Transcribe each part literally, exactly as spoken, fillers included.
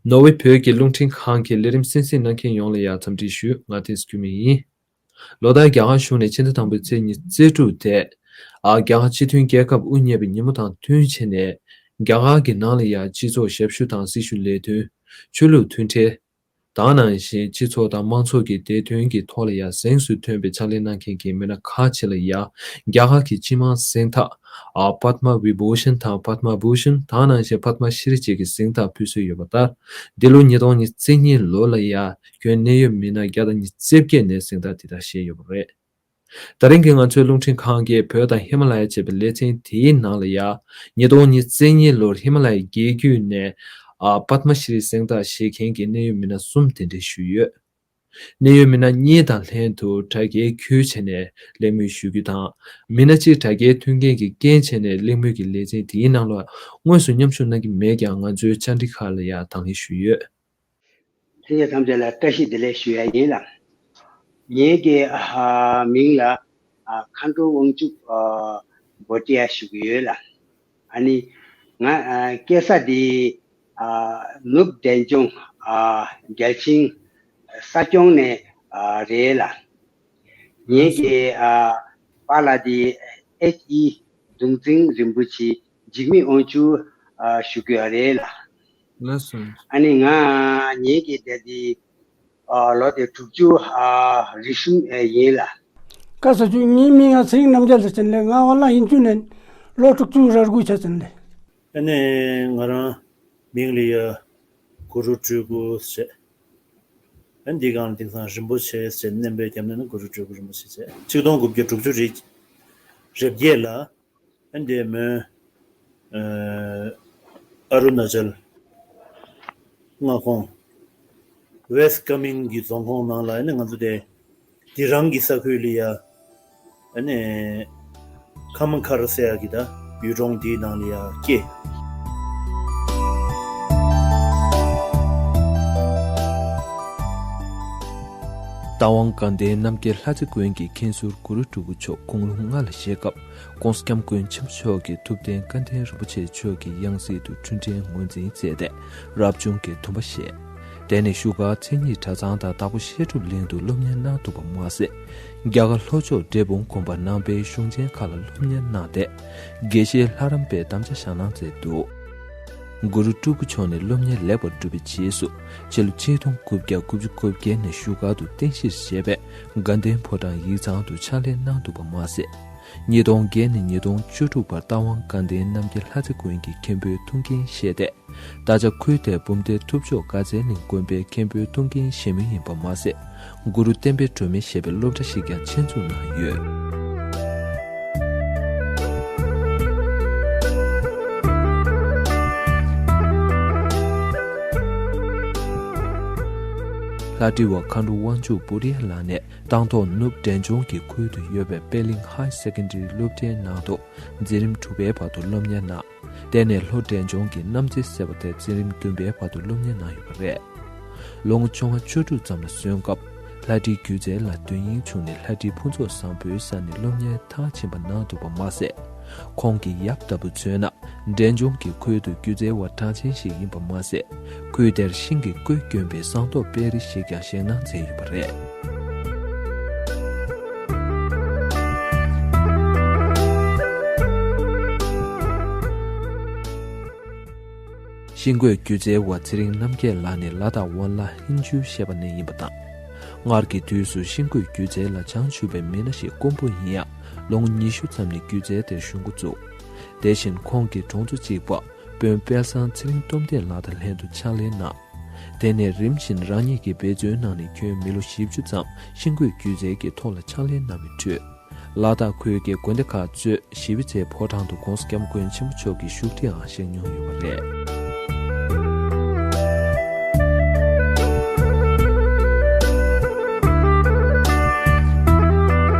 ནོར་ཝེ་བོད་ཀྱི་རླུང་འཕྲིན་ཁང་གི་ལས་རིམ་གསན་གཟིགས་གནང་མཁན་ཡོངས་ལ་ཡང་འཚམས་འདྲི་ཞུ། ང་བསྟན་འཛིན་འགྱུར་མེད་ཡིན། ལོ་ལྟར་རྒྱ་གར་གཞུང་ནས་ཕྱི་ཟླ་དང་པོའི་ཚེས་ཉི་ཤུ་རྩ་དྲུག་དེ། ཨ། རྒྱ་གར་སྤྱི་མཐུན་རྒྱལ་ཁབ་དབུ་བརྙེས་པའི་ཉིན་མོ་དང་བསྟུན་བྱས་ནས། རྒྱ་གར་གྱི་ནང་ལ་ཡང་སྤྱི་ཚོགས་ཞབས་ཞུ་དང་སྲི་ཞུ་ལས་དོན། ཆོས་ལུགས་མཐུན་འབྲེལ། དེ་ནང་བཞིན་སྤྱི་ཚོགས་དང་མང་ཚོགས་ཀྱི་བདེ་དོན་གྱི་ཐོག་ལ་ཡང་གཟེངས་སུ་ཐོན་པའི་ཕྱག་ལས་གནང་མཁན་གྱི་མི་སྣ་ཁག་ཅིག་ལ་ཡང་རྒྱ་གར་གྱི་སྤྱི་དམངས་གཟེངས་རྟགས། ཨ། པདྨ་བི་བྷུ་ཤན་དང་པདྨ་བྷུ་ཤན། དེ་ནང་བཞིན་པདྨ་ཤྲི་བཅས་ཀྱི་གཟེངས་རྟགས་ཕུལ་སྲོལ་ཡོད་པ་ལྟར། འདི་ལོ་ཉིས་སྟོང་ཉི་ཤུ་རྩ་གཉིས་ལོ་ལ་ཡང་ཁྱོན་གནད་ཡོད་མི་སྣ་བརྒྱ་དང་ཉི་ཤུ་རྩ་བརྒྱད་ནས་གཟེངས་རྟགས་དེ་དག་བཞེས་ཡོད་པ་རེད། ད་རིང་གི་ང་ཚོའི་རླུང་འཕྲིན་ཁང་གིས་བོད་དང་ཧི་མ་ལ་ཡ་ཅེས་པའི་ལེ་ཚན་དེའི་ནང་ལ་ཡང་། ཉིས་སྟོང་ཉི་ཤུ་རྩ་གཉིས་ལོར་ཧི་མ་ལ་ཡའི་རྒྱལ་རྒྱུད་ནས། ཨ། པདྨ་ཤྲི་གཟེངས་རྟགས་བཞེས་མཁན་གྱི་གནད་ཡོད་མི་སྣ་གསུམ་གདན་འདྲེན་ཞུས་ཡོད། གནད་ཡོད་མི་སྣ་གཉིས་དང་ལྷན་དུ་དྲ་རྒྱའི་བརྒྱུད་བྱས་ནས་གླེང་མོལ་ཞུ་རྒྱུ་དང་། མི་སྣ་གཅིག་དྲ་རྒྱའི་མཐུན་རྐྱེན་གྱི་རྐྱེན་བྱས་ནས་གླེང་མོལ་གྱི་ལེ་ཚན་དེའི་ནང་ལ་དངོས་སུ་མཉམ་ཞུགས་གནང་གི་མེད་ཀྱང་། ང་ཚོའི་བཅར་འདྲི་ཁག་ལ་ཡང་དང་ལེན་ཞུས་ཡོད། ལྷན་རྒྱས་ཐམས་ཅད་ལ་བཀྲ་ཤིས་བདེ་ལེགས་ཞུ་ཡ་ཡིན་ལ། ངེད་ཀྱི་ཨ་མིང་ལ་ཨ་མཁའ་འགྲོ་དབང་ཕྱུག་ཨ་བྷོ་ཊི་ཡ་ཞུ་གི་ཡོད་ལ། ཨ་ནི་ང་ཨ་སྐྱེས་ས་དེ་ཨ་ནུབ་འབྲས་ལྗོངས་ཨ་རྒྱལ་ཆེན་ས་སྐྱོང་ནས་ཨ་རེད་ལ། ངེད་ཀྱི་ཨ་པཱ་ལགས་དེ་ཨེཆ་ཨི་གདུང་འཛིན་རིན་པོ་ཆེ་འཇིགས་མེད་དབང་ཕྱུག་ཨ་ཞུ་གི་ཡོད་རེད་ལ། ལགས་སོ། ཨ་ནི་ང་ངེད་ཀྱི་དེ་དེ་ཨ་ལོ་དེ་དྲུག་ཅུ་ཨ་རེ་གསུམ་ཨེ་ཡིན་ལ། བཀའ་ཟེར་རྒྱུ། ངའི་མིང་ང་ཚེ་རིང་རྣམ་རྒྱལ་ཟེར་ཅན་ལས། ང་ཝཱ་ལ་ཡིན་རྒྱུ་ནས་ལོ་དྲུག་ཅུ་རེ་དགུ་ཆགས་ཅན་ལས། ཨ་ནི་ང་རང་མིང་ལ་ཡ་གུ་རུ་སྤྲུལ་སྐུ་ཟེར། ཨ་འདི་སྒང་ལ་དེང་སང་རིན་པོ་ཆེ་ཟེར་མནན་པའི་རྒྱབ་ནས་ནི་གུ་རུ་སྤྲུལ་སྐུ་རིན་པོ་ཆེ་ཟེར། ཆིག་སྟོང་དགུ་བརྒྱ་དྲུག་ཅུ་རེ་རེ་བརྒྱད་ལ། ཨ་འདི་མོན། ཨ་ཨ་རུ་ན་ཅལ་མངའ་ཁོངས་West Kameng གི་རྫོང་ཁོངས་ནང་ལ་ཨ་ནི་ང་ཚོ་དེ་དེ་རང་གི་ས་ཁུལ་ལ་ཡ་ཨ་ནི་ཁ་མ་ཁར་ཟེར་ཡ་གི་ད་ཡུལ་གྲོང་དེའི་ནང་ལ་ཡ་སྐྱེས། རྟ་དབང་དགའ་ལྡན་རྣམ་རྒྱལ་ལྷ་རྩེ་དགོན་གྱི་མཁན་ཟུར་གུ་རུ་སྤྲུལ་སྐུ་མཆོག་དགུང་ལོ་ལྔ་ལ་བཞེས་སྐབས། ༸གོང་ས་༸སྐྱབས་མགོན་ཆེན་པོ་མཆོག་གིས་ཐུབ་བསྟན་སྐལ་ལྡན་རིན་པོ་ཆེ་མཆོག་གི་ཡང་སྲིད་དུ་འཁྲུན་འཕྲིན་ངོས་འཛིན་མཛད་དེ། རབ་བྱུང་གི་འདུན་པ་བཞེས། དེ་ནས་བཞུགས་སྒར་མཚན་ཉིད་གྲྭ་ཚང་དང་དྭགས་པོ་བཤད་སྒྲུབ་གླིང་དུ་སློབ་གཉེར་གནང་འདུག་པ་མ་ཟད། རྒྱ་གར་ལྷོ་ཕྱོགས་འབྲས་སྤུངས་དགོན་པ་ནང་པའི་གཞུང་ཆེན་ཁག་ལ་སློབ་གཉེར་གནང་སྟེ། དགེ་བཤེས་ལྷ་རམས་པའི་དམ་བཅའ་བཞག་གནང་མཛད་འདུག་གུ་རུ་སྤྲུལ་སྐུ་མཆོག་ནས་སློབ་གཉེར་ལེགས་པར་གྲུབ་པའི་རྗེས་སུ། ཕྱི་ལོ་ཆིག་སྟོང་དགུ་བརྒྱ་དགུ་བཅུ་གོ་བརྒྱད་ནས་བཞུགས་སྒར་དུ་རྟེན་གཞིར་བཞེས་པའི་དགའ་ལྡན་ཕོ་བྲང་ཡིག་ཚང་དུ་ཕྱག་ལས་གནང་འདུག་པ་མ་ཟད། ཉིས་སྟོང་བརྒྱད་ནས་ཉིས་སྟོང་བཅུ་དྲུག་བར་རྟ་དབང་དགའ་ལྡན་རྣམ་རྒྱལ་ལྷ་རྩེ་དགོན་གྱི་མཁན་པོའི་ཐུགས་འགན་བཞེས་ཏེ། ད་ཆ་ཁུལ་དེར་འབུམ་སྡེ་ཐུབ་མཆོག་དགའ་ཚལ་གླིང་དགོན་པའི་མཁན་པོའི་ཐུགས་འགན་བཞེས་མུས་ཡིན་པ་མ་ཟད། གུ་རུ་བསྟན་པའི་སྒྲོན་མེ་ཞེས་པའི་སློབ་གྲྭ་ཞིག་ཀྱང་ཆེད་འཛུགས་གནང་ཡོད། ལྷ་བྲིས་པ་མཁའ་འགྲོ་དབང་ཕྱུག་བུ་རི་ཡ་ལགས་ནས། སྟང་ཐོག་ནུབ་འབྲས་ལྗོངས་ཀྱི་ཁུལ་དུ་ཡོད་པའི་པད་གླིང་ཧའེ་སེ་ཀན་ཌ་རི་སློབ་གྲྭའི་ནང་དུ་འཛིན་རིམ་དྲུག་པའི་བར་དུ་སློབ་གཉེར་གནང་། དེ་ནས་ལྷོ་འབྲས་ལྗོངས་ཀྱི་གནམ་རྩེ་ཟེར་བ་དེར་འཛིན་རིམ་བདུན་པའི་བར་དུ་སློབ་གཉེར་གནང་ཡོད་པ་རེད། ལོ་ངོ་བཅོ་ལྔ་བཅུ་དྲུག་ཙམ་ལ་སོན་སྐབས། ལྷ་བྲིས་སྒྱུ་རྩལ་ལ་དོན་སྙིང་བྱུང་ནས། ལྷ་བྲིས་ཕུན་ཚོགས་བཟང་པོའི་ས་ནས་སློབ་གཉེར་མཐར་ཕྱིན་པ་གནང་འདུག་པ་མ་ཟད། ཁོང་གིས་ཡབ་ལྟ་བུ་མཚོན་ན། འབྲས་ལྗོངས་ཀྱི་ཁུལ་དུ་སྒྱུ་རྩལ་བ་གྲགས་ཅན་ཞིག་ཡིན་པ་མ་ཟད། ཁུལ་དེར་ཤིང་གི་བརྐོས་བསྐྱོན་པའི་ཟངས་མདོག་དཔལ་རི་ཞིག་ཀྱང་བཞེངས་གནང་མཛད་ཡོད་པ་རེད། ཤིང་བརྐོས་སྒྱུ་རྩལ་བ་ཚེ་རིང་རྣམ་རྒྱལ་ལགས་ནི་ལ་དྭགས་ཝན་ལ་ཧིན་ཇུ་ཞེས་པ་ནས་ཡིན་པ་དང་། སྔར་གྱི་དུས་སུ་ཤིང་བརྐོས་སྒྱུ་རྩལ་ལ་བྱང་ཆུབ་པའི་མི་སྣ་ཞིག་དཀོན་པོ་ཡིན་ཡང་། ལོ་ངོ་ཉི་ཤུ་ཙམ་ནས་སྒྱུ་རྩལ་དེར་ཞུགས་འགོ་བཙུགས། དེ་བཞིན་ཁོང་གིས་གྲོང་ཚོ་གཅིག་པ་དཔོན་དཔལ་བཟང་ཚེ་རིང་སྟོབས་ལྡན་ལགས་དང་ལྷན་དུ་ཕྱག་ལས་གནང་། དེ་ནས་རིམ་བཞིན་རང་ཉིད་ཀྱི་འབད་བརྩོན་གནང་ནས་ཁྱོན་མི་ལོ་བཞི་བཅུ་ཙམ་ཤིང་བརྐོས་སྒྱུ་རྩལ་གྱི་ཐོག་ལ་ཕྱག་ལས་གནང་བའི་ཁྲོད། ལ་དྭགས་ཁུལ་གྱི་དགོན་སྡེ་ཁག་གཙོས་ཞི་བའི་རྩེའི་ཕོ་བྲང་དུ་༸གོང་ས་༸སྐྱབས་མགོན་ཆེན་པོ་མཆོག་གི་བཞུགས་ཁྲི་འང་བཞེངས་མྱོང་ཡོད་པ་རེད།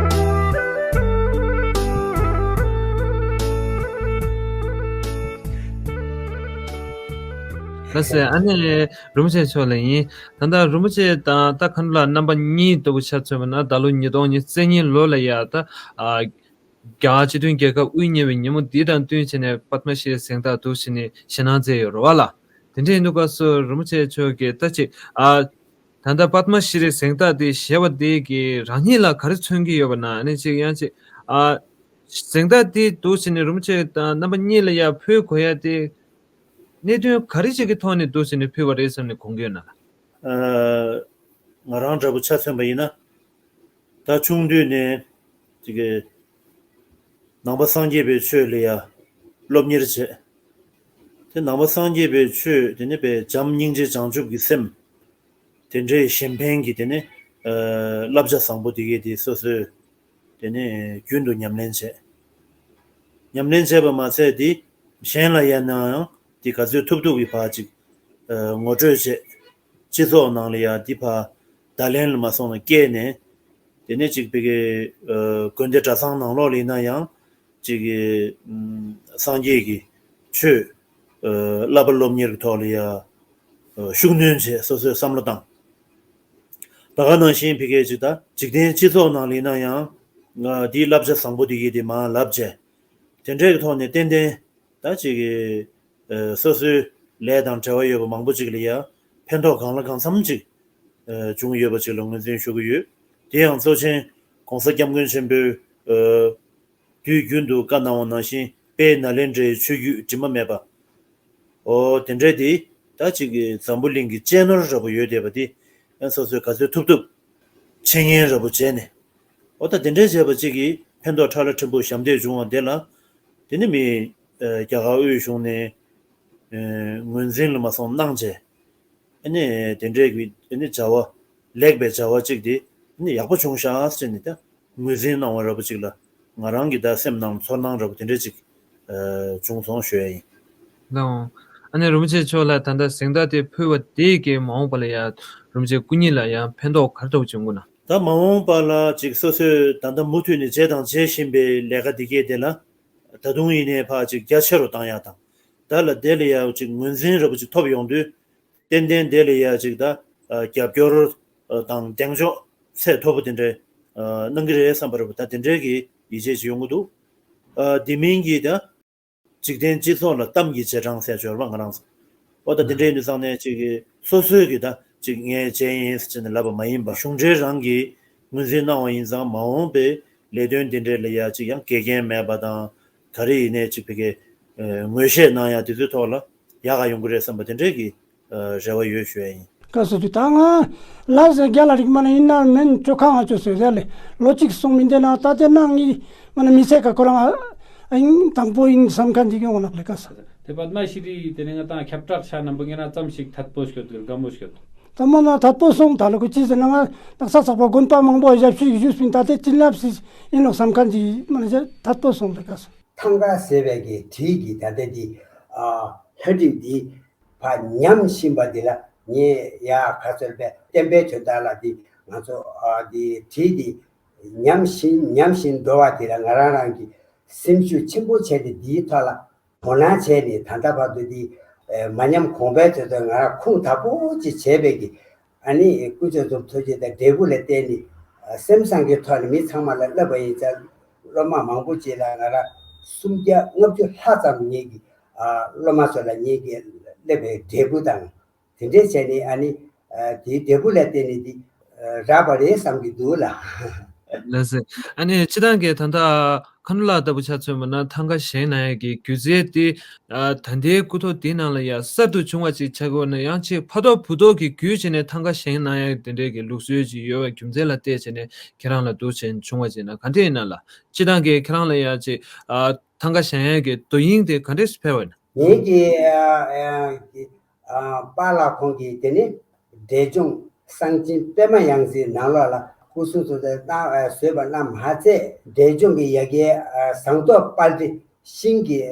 ལགས་སོ། ཨ་ནི་རིན་པོ་ཆེ་མཆོག་ལ་ཡིན། ད་ལྟ་རིན་པོ་ཆེ་དང་ད་ཁ་ནུ་ལ་རྣམ་པ་གཉིས་ལྟ་བུ་ཆ་མཚོན་པ་ན། ད་ལོ་ཉིས་སྟོང་ཉི་ཤུ་རྩ་གཉིས་ལོ་ལ་ཡ་ད་ཨ་རྒྱ་གར་སྤྱི་མཐུན་རྒྱལ་ཁབ་དབུ་བརྙེས་པའི་ཉིན་མོ་འདི་དང་བསྟུན་བྱས་ནས་པདྨ་ཤྲི་གཟེངས་རྟགས་འདུག་བྱས་ནས་བཞེས་གནང་མཛད་ཡོད་རེད་བ་ལ། དེ་འདྲ་ཡིན་དུས་སྐབས་སུ་རིན་པོ་ཆེ་མཆོག་གིས་ད་ཅིག་ཨ། ད་ལྟ་པདྨ་ཤྲི་གཟེངས་རྟགས་དེ་བཞེས་པ་དེ་གིས་རང་ཉིད་ལ་ག་རེ་མཚོན་གྱི་ཡོད་པ་ན། ཨ་ནི་ཅིག་ཡང་ཅིག་ཨ། གཟེངས་རྟགས་དེ་འདུག་ཟེར་ནས་རིན་པོ་ཆེ་དང་རྣམ་པ་གཉིས་ལ་ཡང་ཕུལ་དགོས་ཡ་དེ་གནད་དོན་ག་རེ་ཅིག་གི་ཐོག་ནས་འདུག་ཟེར་ནས་ཕུལ་བ་རེད་བསམ་ནས་དགོངས་ཀྱི་ཡོད་ན། ཨ། ང་རང་འདྲ་པོ་ཆ་མཚོན་པ་ཡིན་ན། ད་ཆུང་དུས་ནས་ཅིག་གི་ནང་པ་སངས་རྒྱས་པའི་ཆོས་ལ་ཡ་སློབ་གཉེར་བྱས། དེ་ནང་པ་སངས་རྒྱས་པའི་ཆོས་དེ་ནི་པའི་བྱམས་སྙིང་རྗེ་བྱང་ཆུབ་ཀྱི་སེམས། དེ་འདྲའི་གཞན་ཕན་གྱི་དེ་ནི་ཨ་བསླབ་བྱ་བཟང་པོ་དེ་གས་དེ་སོ་སོས་དེ་ནི་རྒྱུན་དུ་ཉམས་ལེན་བྱས། ཉམས་ལེན་བྱས་པ་མ་ཚད་དེ་གཞན་ལ་ཡང་ནའང་དེ་ག་ཚོད་ཐུབ་ཐུབ་ཀྱི་ཕར་ཅིག་ཨ་ངོ་སྤྲོད་བྱས། སྤྱི་ཚོགས་ནང་ལ་ཡང་དེ་ཕར་བརྡ་ལན་ལ་མ་སོང་ན་བསྐྱལ་ནས། དེ་ནས་ཅིག་ཕ་གི་ཨ་དགོན་སྡེ་གྲྭ་ཚང་ནང་ལོགས་ལ་ཡིན་ན་ཡང་ཅིག་གི་ཨ་སངས་རྒྱས་ཀྱི་ཆོས་ཨ་བསླབ་པ་སློབ་གཉེར་གྱི་ཐོག་ལ་ཡང་ཨ་ཤུགས་སྣོན་བྱས། སོ་སོའི་བསམ་བློ་བཏང་། ད་ག་ནང་བཞིན་ཕ་གི་ཅིག་ད་འཇིག་རྟེན་སྤྱི་ཚོགས་ནང་ལ་ཡིན་ན་ཡང་ཨ་དེའི་བསླབ་བྱ་བཟང་པོ་དེ་གི་དེ་མར་ལབ་བྱས། དེ་འདྲའི་གི་ཐོག་ནས་ཏན་ཏན་ད་ཅིག་གི་ཨ་སོ་སོའི་ལས་དང་འབྲེལ་བ་ཡོད་པ་མང་པོ་ཅིག་ལ་ཡང་ཕན་ཐོགས་གང་ལ་གང་འཚམ་ཅིག་ཨ་བྱུང་ཡོད་པ་ཅིག་ལ་ངོས་འཛིན་ཞུ་གི་ཡོད། དེ་ཡང་གཙོ་ཆེན་༸གོང་ས་༸སྐྱབས་མགོན་ཆེན་པོས་ཨ་དུས་རྒྱུན་དུ་བཀའ་གནང་བ་ནང་བཞིན་དཔལ་ནཱ་ལེནྡྲའི་ཆོས་བརྒྱུད་དྲི་མ་མེད་པ། ཨོ་དེ་འདྲའི་དེ་ད་ཅིག་གི་འཛམ་བུ་གླིང་གི་གཅེས་ནོར་འདྲ་པོ་ཡོད་བསྡད་པ་དེ་ཡང་སོ་སོས་ག་ཚོད་ཐུབ་ཐུབ་འཆད་ཉན་འདྲ་པོ་བྱས་ནས། ཨོ་ད་དེ་འདྲའི་བྱས་པ་ཅིག་གིས་ཕན་ཐོགས་ཕྲ་ལ་ཕྲན་བུ་ཞབས་འདེགས་བྱུང་བ་དེ་ལ། དེ་ནི་མི་ཨ་རྒྱ་གར་དབུས་གཞུང་ནས་ཨ་ངོས་འཛིན་ལ་མ་སོང་གནང་བྱས། ཨ་ནི་དེ་འདྲའི་གི་ཨ་ནི་བྱ་བ་ལེགས་པའི་བྱ་བ་ཅིག་དེ་ཨ་ནི་ཡག་པོ་བྱུང་ཤག་ཟེར་ནས་ད་ངོས་འཛིན་གནང་བ་འདྲ་པོ་ཅིག་ལ་ང་རང་གི་ད་སེམས་ནང་ཚོར་སྣང་འདྲ་པོ་དེ་འདྲ་ཅིག་ཨ་བྱུང་སོང་ཞུ་ཡ་ཡིན། ལགས་འོང་། ཨ་ནི་རིན་པོ་ཆེ་མཆོག་ལ་ད་ལྟ་གཟེངས་རྟགས་དེ་ཕུལ་བ་དེ་གིས་མ་འོངས་པ་ལ་ཡང་རིན་པོ་ཆེ་སྐུ་ཉིད་ལ་ཡང་ཕན་ཐོགས་ག་རེ་འདྲ་པོ་བྱུང་གི་ན། ད་མ་འོངས་པ་ལ་ཅིག་སོ་སོས་ད་ལྟ་མུ་མཐུད་ནས་བྱས་དང་བྱེད་བཞིན་པའི་ལས་ཀ་འདི་གས་དེ་ལ་ད་དུང་ཡིན་ནའི་ཕར་ཅིག་རྒྱ་ཆེ་རུ་བཏང་ཡ་དང་། ད་ལ་དེ་ལ་ཡ་ཅིག་ངོས་འཛིན་འདྲ་པོ་ཅིག་ཐོབ་ཡོང་དུས། ཏན་ཏན་དེ་ལ་ཡ་ཅིག་ད་ཨ་རྒྱབ་སྐྱོར་ཨ་དང་གདེང་འཇོག་ཚད་མཐོ་པོ་དེ་འདྲ་ཨ་གནང་གི་རེད་བསམ་པ་རེད་པ། ད་དེ་འདྲའི་གི་ཡིད་ཆེས་ཅིག་ཡོང་གི་འདུག་ཨ་དེ་མིན་གྱི་ད་འཇིག་རྟེན་སྤྱི་ཚོགས་ལ་གཏམ་གྱི་རྗེས་འབྲང་ཟེར་འབྱོར་བ་ང་རང་ཚོ། ཨོ་ད་དེ་འདྲའི་ནི་སང་ནས་ཅིག་གི་སོ་སོའི་གི་ད་ཅིག་ངས་བྱས་ཡིན་ཟེར་ནས་ལབ་པ་མ་ཡིན་པ། གཞུང་འབྲེལ་རང་གིས་ངོས་འཛིན་གནང་བ་ཡིན་ཙང་། མ་འོངས་པའི་ལས་དོན་དེ་འདྲའི་ལ་ཡ་ཅིག་ཡང་འགལ་རྐྱེན་མེད་པ་དང་། ག་རེ་ཡིན་ནའི་ཅིག་ཕ་གི་ཨ་ངོས་བཞེས་གནང་ཡ་དེ་ཚོའི་ཐོག་ལ་ཡག་ག་ཡོང་གི་རེད་བསམ་པ་དེ་འདྲའི་གི་ཨ་རེ་བ་ཡོད་ཞུ་ཡ་ཡིན། བཀའ་ཟེར་དུས་ད་ང་ལ་ཟེར་རྒྱ་ལ་རིག་མ་ན་ཡིན་ན་མིན་ཅོ་ཁ་ང་ཅོ་ཟེར་ཟེར་ལེ། ལོ་གཅིག་སོང་མི་འདི་ན་ད་དེ་ན་ངི་མ་ན་མི་ཚེ་ག་ཁོ་རང་ཨ་ཨིན་དང་པོ་ཡིན་བསམ་མཁན་འདི་གི་འོང་ལགས་ལེ། བཀའ་ཟེར། དེ་པདྨ་ཤྲི་དེ་ནི་ང་དང་ཁྱབ་བསྒྲགས་ཆ་རྣམ་པ་ངེ་ན་ཙམ་ཞིག་ཐད་པོ་ཞིག་དགའ་མོ་ཞིག་ད་མ་ན་ཐད་པོ་སོང་། ད་ལོ་གི་ཅི་ཟེར་ན་ང་ནགས་ཚལ་ཚགས་པ་དགོན་པ་མང་པོ་ཞབས་ཞུ་ཞུས་པིན། ད་དེ་བྱིན་རླབས་ཤིག་ཡིན་ནོ་བསམ་མཁན་འདི་མ་ན་ཐད་པོ་སོང་ལེ། བཀའ་ཟེར། ཐང་ག་ཟེར་བའི་གི་བྲིས་ཀྱི་ད་ལྟ་འདི་ཨ་ལྷ་བྲིས་འདི་ཕར་ཉམས་བཞིན་པ་འདི་ལ་ངས་ཡ་ག་ཚོད་པས་བསྟན་པའི་དོན་དག་ལ་འདི་ང་ཚོ་ཨ་འདི་བྲིས་འདི་ཉམས་བཞིན་ཉམས་བཞིན་འགྲོ་བ་འདི་ལ་ང་རང་རང་གི་སེམས་ཤུགས་ཆེན་པོ་བྱས་ཏེ་འདིའི་ཐོག་ལ་དོ་སྣང་བྱས་ནས་ད་ལྟ་བར་དུ་འདི་ཨ་མ་ཉམས་གོང་འཕེལ་དོན་དུ་ང་རང་ཁུངས་དག་པོ་ཅིག་བྱས་པའི་གི་ཨ་ནི་དཀོན་མཆོག་གསུམ་ཐུགས་རྗེ་དང་འབྲས་བུ་ལ་བརྟེན་ནས་ཨ་སེམས་བཟང་གི་ཐོག་ནས་མི་ཚང་མ་ལ་བསླབ་པ་ཡིན་ཙང་། སློབ་མ་མང་པོ་ཅིག་ལ་ང་རང་སུམ་བརྒྱ་ལྔ་བཅུ་ལྷག་ཙམ་ངེད་ཀྱི་ཨ་སློབ་མ་ཚོ་ལ་ངེད་ཀྱི་བསླབ་པའི་འབྲས་བུ་དང་། དེ་འདྲས་བྱས་ནས་ཨ་ནི་ཨ་དེའི་འབྲས་བུ་ལ་བརྟེན་ནས་འདི་ཨ་རག་པ་རེད་བསམ་གྱི་འདུག་ལ། ལགས་སེ། ཨ་ནི་སྤྱིར་བཏང་གི་ད་ལྟ་མཁའ་འགྲོ་ལགས་ལྟ་བུ་ཆ་མཚོན་པ་ན་ཐང་ག་བཞེངས་གནང་ཡག་གི་སྒྱུ་རྩལ་དེ་ཨ་ད་ལྟའི་སྐུ་ཐོག་འདི་ནང་ལ་ཡ་གསར་དུ་བྱུང་བ་ཅིག་ཆགས་ཀྱི་ཡོད་ན། ཡང་ཅིག་ཕ་ཐོག་བུ་ཐོག་གི་བརྒྱུད་བྱས་ནས་ཐང་ག་བཞེངས་གནང་ཡག་དེ་འདྲའི་གི་ལུགས་སྲོལ་ཅིག་ཡོད་པའི་རྒྱུ་མཚན་ལ་བལྟས་བྱས་ནས་ཁྱེད་རང་ལ་འདུག་བྱས་བྱུང་བ་ཅིག་ན་ག་འདྲ་ཡིན་ན་ལ། སྤྱིར་བཏང་གི་ཁྱེད་རང་ལ་ཡ་ཅིག་ཨ་ཐང་ག་བཞེངས་ཡག་གི་དོ་དབྱིངས་དེ་ག་འདྲས་སུ་འཕེལ་བ་ཡིན་ན། ངེད་ཀྱི་ཨ་ཨ་ཨ་པཱ་ལགས་ཁོང་གིས་དེ་ནི་འབྲས་ལྗོངས་གསང་ཆེན་པད་མ་ཡང་རྩེའི་ནང་ལོགས་ལ་སྐུ་གསུང་ཐུགས་གནང་ཨ་བཟོས་པ་རྣམས་མ་ཚད། འབྲས་ལྗོངས་ཀྱི་ཡ་གིའི་ཨ་ཟངས་མདོག་དཔལ་རི་ཤིང་གི་ཨ་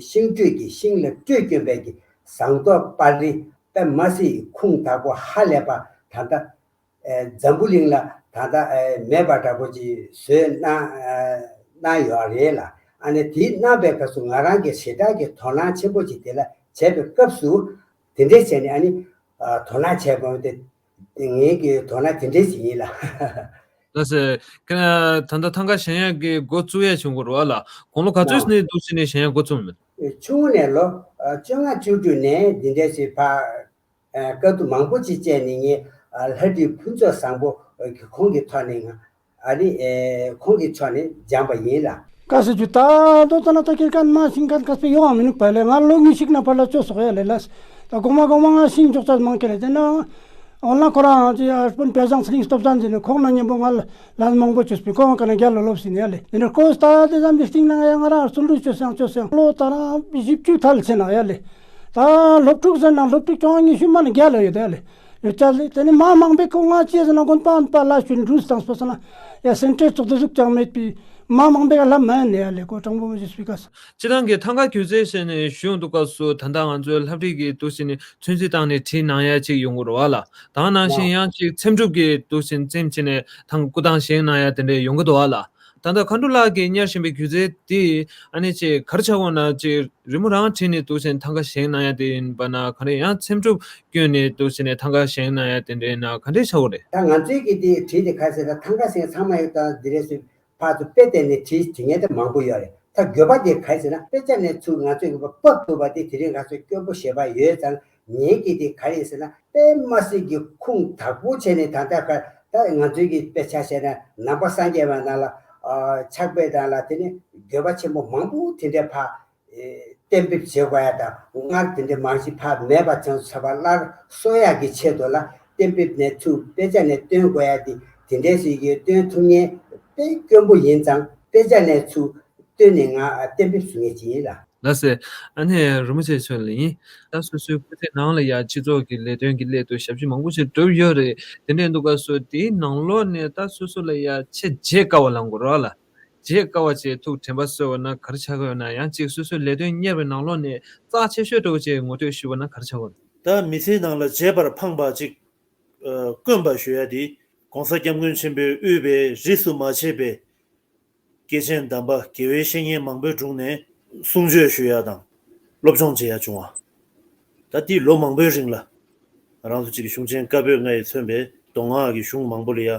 ཤིང་སྤྲོས་ཀྱི་ཤིང་ལ་སྤྲོས་བསྐྱོན་པའི་གི་ཟངས་མདོག་དཔལ་རི་པད་མ་སེ་ཡི་ཁུངས་དག་པོ་ཧ་ལས་པ་ད་ལྟ་ཨ་འཛམ་བུ་གླིང་ལ་ད་ལྟ་ཨ་མེད་པ་འདྲ་པོ་ཅིག་བཟོས་གནང་ཨ་གནང་ཡོད་རེད་ལ། ཨ་ནི་དེ་གནང་པའི་སྐབས་སུ་ང་རང་གིས་ཞེ་དྲག་གི་དོ་སྣང་ཆེན་པོ་ཅིག་དེ་ལ་བྱས་པའི་སྐབས་སུ་དེ་འདྲས་བྱས་ནས་ཨ་ནི་ཨ་དོ་སྣང་བྱས་པ་དེ་ངེད་ཀྱི་དོ་སྣང་དེ་འདྲས་ཅིག་ཡིན་ལ། ལགས་སེ། ཁྱེད་རང་ད་ལྟ་ཐང་ག་བཞེངས་ཡག་གི་འགོ་བཙུགས་ཡས་བྱུང་དགོས་རེད་བ་ལ། དགུང་ལོ་ག་ཚོད་ནས་འདུག་བྱས་ནས་བཞེངས་ཡག་འགོ་བཙུགས་མེད། ཆུང་ངུ་ནས་ལོ་ བཅོ་ལྔ་བཅུ་དྲུག་ནས་འདི་འདྲ་ཞིག་ཕར་དཀའ་སྡུག་མང་པོ་ཅིག་སྤྱད་ནས་ངས་ལྷ་བྲིས་ཕུན་ཚོགས་བཟང་པོ་ཁོང་གི་ཐོག་ནས་ང་ཨ་ནི་ཁོང་གི་ཕྱོགས་ནས་སྦྱངས་པ་ཡིན་ལ། ཀ་སི་ཇུ་ད་དོ་ཙ་ན་ད་ཁྱེར་ཀ་ན་ཤིང་ཀ་ཀ་སྤེ་ཡོང་བ་མི་ནུག་པ་ལེ། ང་ལོ་ཉི་ཤིག་ན་པ་ལ་ཅོ་སོག་ཡ་ལེ་ལ། ད་གོ་མ་གོ་མ་ང་ཤིང་ཅོག་ཙ་མང་ཁེ་ལེ་དེ་ན། འོ་ན་ཁོ་རང་ཅི་ཨ་སྤུན་པེ་ཟང་ཚ་ལིང་སྟོབས་ཙང་ཟིན་ནས་ཁོང་ན་མཉམ་པོ་ང་ལ་ལ་མང་པོ་ཅོས་པའི་ཁོང་ང་ཀ་ན་རྒྱ་ལོ་ལོབ་ཟིན་ཡ་ལེ། དེ་ནས་ཁོ་ད་དེ་ཙམ་གྱི་སྟེང་ན་ཡ་ང་རང་རྩོམ་རིག་ཅོ་སང་ཅོ་སང་ལོ་ད་རང་བཞི་བཅུ་ཐལ་ཆེ་ན་ཡ་ལེ། ད་སློབ་ཕྲུག་ཟེར་ན་སློབ་ཕྲུག་ཅོང་ཉི་ཤུ་མ་ན་རྒྱ་ལོ་ཡོད་ཡ་ལེ། ཡོད་ཅག་ལེ། དེ་ནས་མ་མང་པོའི་ཁོ་ང་ཅི་ཟེར་ན་དགོན་པ་འོན་པ་ལ་ཞུ་འགྲུལ་སྟངས་སྤོ་ས་ན་ཡ་སེམས་ཁྲལ་ཚོགས་འདུ་ཟུག་ཀྱང་མེད་པའི་མ་མང་པོའི་ལ་མ་ཡ་ནས་ཡ་ལེ་ཁོ་དྲང་པོ་མ་ཞུ་སྤེ་ཀ་ས། སྤྱིར་བཏང་གི་ཐང་ག་སྒྱུ་རྩལ་ཟེར་ནས་ཞུ་འདུག་སྐབས་སུ་ད་ལྟ་ང་ཚོའི་ལྷ་བྲིས་ཀྱི་འདུག་ཟེར་ནས་ཚོན་རྩི་བཏང་ནས་བྲིས་གནང་ཡ་ཅིག་ཡོང་གི་རེད་བ་ལ། ད་ག་ནང་བཞིན་ཡང་ཅིག་འཚེམ་དྲུབ་ཀྱི་འདུག་ཟེར་ནས་བཙེམ་བྱས་ནས་ཐང་ག་སྐུ་ཐང་བཞེངས་གནང་ཡ་དེ་འདྲ་ཡོང་གི་འདུག་བ་ལ། ད་ལྟ་མཁའ་འགྲོ་ལགས་ཀྱིས་གཉེར་བཞིན་པའི་སྒྱུ་རྩལ་འདི་ཨ་ནི་ཅིག་ག་རེ་ཆགས་ཀྱི་ཡོད་ན། ཅིག་རི་མོ་རང་བྲིས་ནས་འདུག་ཟེར་ནས་ཐང་ག་བཞེངས་གནང་ཡ་དེ་ཡིན་པ་ན་ག་རེ། ཡང་འཚེམ་དྲུབ་བསྐྱོན་ནས་འདུག་ཟེར་ནས་ཐང་ག་བཞེངས་གནང་ཡ་དེ་འདྲ་ཡིན་ན་ག་འདྲས་ཆགས་ཀྱི་རེད། ད་ང་ཚོའི་གི་དེ་བྲིས་དེ་ག་རེ་ཟེར་ན་ཐང་ག་ཟེར་ཚང་མ་ཡོད་དང་འདི་རེད་ཟེར། ཕར་ཚུར་དཔེ་བལྟས་ནས་བྲིས་བྲིས་མཁན་དེ་མང་པོ་ཡོད་རེད། ད་དགོས་པ་དེ་ག་རེ་ཟེར་ན་དཔེ་ཆ་ནས་ཚུར་ང་ཚོས་གི་ཕབ་ཐུབ་པ་དེ་དེ་རིང་ང་ཚོས་དཀོན་པོ་ཞེ་པོ་ཡོད་ཙང་། ངེད་ཀྱི་དེ་ག་རེ་ཟེར་ན་དཔེ་མ་སྲིད་ཀྱི་ཁུངས་དག་པོ་བྱས་ནས། ད་ལྟ་ག་ད་ང་ཚོའི་གི་དཔེ་ཆ་བཤད་ན་ནང་པ་སངས་རྒྱས་པ་ནང་ལ་ཕྱག་དཔེ་དང་ལ་དེ་ནས་དགོས་པ་ཆེན་པོ་མང་པོ་དེ་འདྲའི་ཕར་གཏན་འབེབས་བྱེད་དགོས་ཡ་དང་། སྔར་དེ་འདྲའི་མང་ཞིག་ཕར་མེད་པ་བྱང་ཚར་བ་སླར་གསོ་ཡག་གི་ཆེད་དུ་ལ་གཏན་འབེབས་ནས་ཚུར་དཔེ་ཆ་ནས་བཏོན་དགོས་ཡ་དེ་དེ་འདྲའི་ཞིག་གི་བཏོན་ཐུབ་མཁན་དཔེ་དཀོན་པོ་ཡིན་ཙང་། དཔེ་ཆ་ནས་ཚུར་བཏོན་ནས་ང་གཏན་འབེབས་བཟོ་མཁན་ཅིག་ཡིན་ལ། ལགས་སེ། ཨ་ནེ་རིན་པོ་ཆེ་མཆོག་ལ་ཡིན། ད་སོ་སོའི་སྐུ་ཚེ་ནང་ལ་ཡ་སྤྱི་ཚོགས་ཀྱི་ལས་དོན་གྱི་སླད་དུ་ཞབས་ཕྱི་མང་པོ་ཞིག་བསྒྲུབས་ཡོད་རེད། དེ་འདྲ་འདུག་སྐབས་སུ་དེའི་ནང་ལོགས་ནས་ད་སོ་སོ་ལ་ཡ་ཆེས་བརྗེད་དཀའ་བ་ལབ་དགོས་རེད་བ་ལ། བརྗེད་དཀའ་བ་ཅིག་ཐུགས་དྲན་པ་གསོས་པ་ན་ག་རེ་ཆགས་ཀྱི་ཡོད་ན། ཡང་ཅིག་སོ་སོའི་ལས་དོན་གཉེར་བའི་ནང་ལོགས་ནས་རྩ་ཆེ་ཤོས་འདྲ་བོ་ཅིག་ངོ་སྤྲོད་ཞུས་པ་ན་ག་རེ་ཆགས་ཀྱི་ཡོད་ན། ད་མི་ཚེའི་ནང་ལ་བརྗེད་པར་འཕངས་པ་ཅིག་ཨ། དཀོན་པ་ཞུ་ཡ་དེ་༸གོང་ས་༸སྐྱབས་མགོན་ཆེན་པོས་དབུས་པའི་རིས་སུ་མ་ཆད་པའི་སྐྱེས་ཆེན་དམ་པ་དགེ་བའི་བཤེས་གཉེན་མང་པོའི་དྲུང་ནས་གསུང་ཆོས་ཞུ་ཡ་དང་སློབ་སྦྱོང་བྱེད་ཡ་བྱུང་བ། ད་དེ་ལོ་མང་པོའི་རིང་ལ་ང་རང་ཚོ་གཅིག་གི་གཞུང་ཆེན་བཀའ་པོད་ལྔ་ཡིས་མཚོན་པའི་མདོ་སྔགས་ཀྱི་གཞུང་མང་པོ་ལ་ཡ་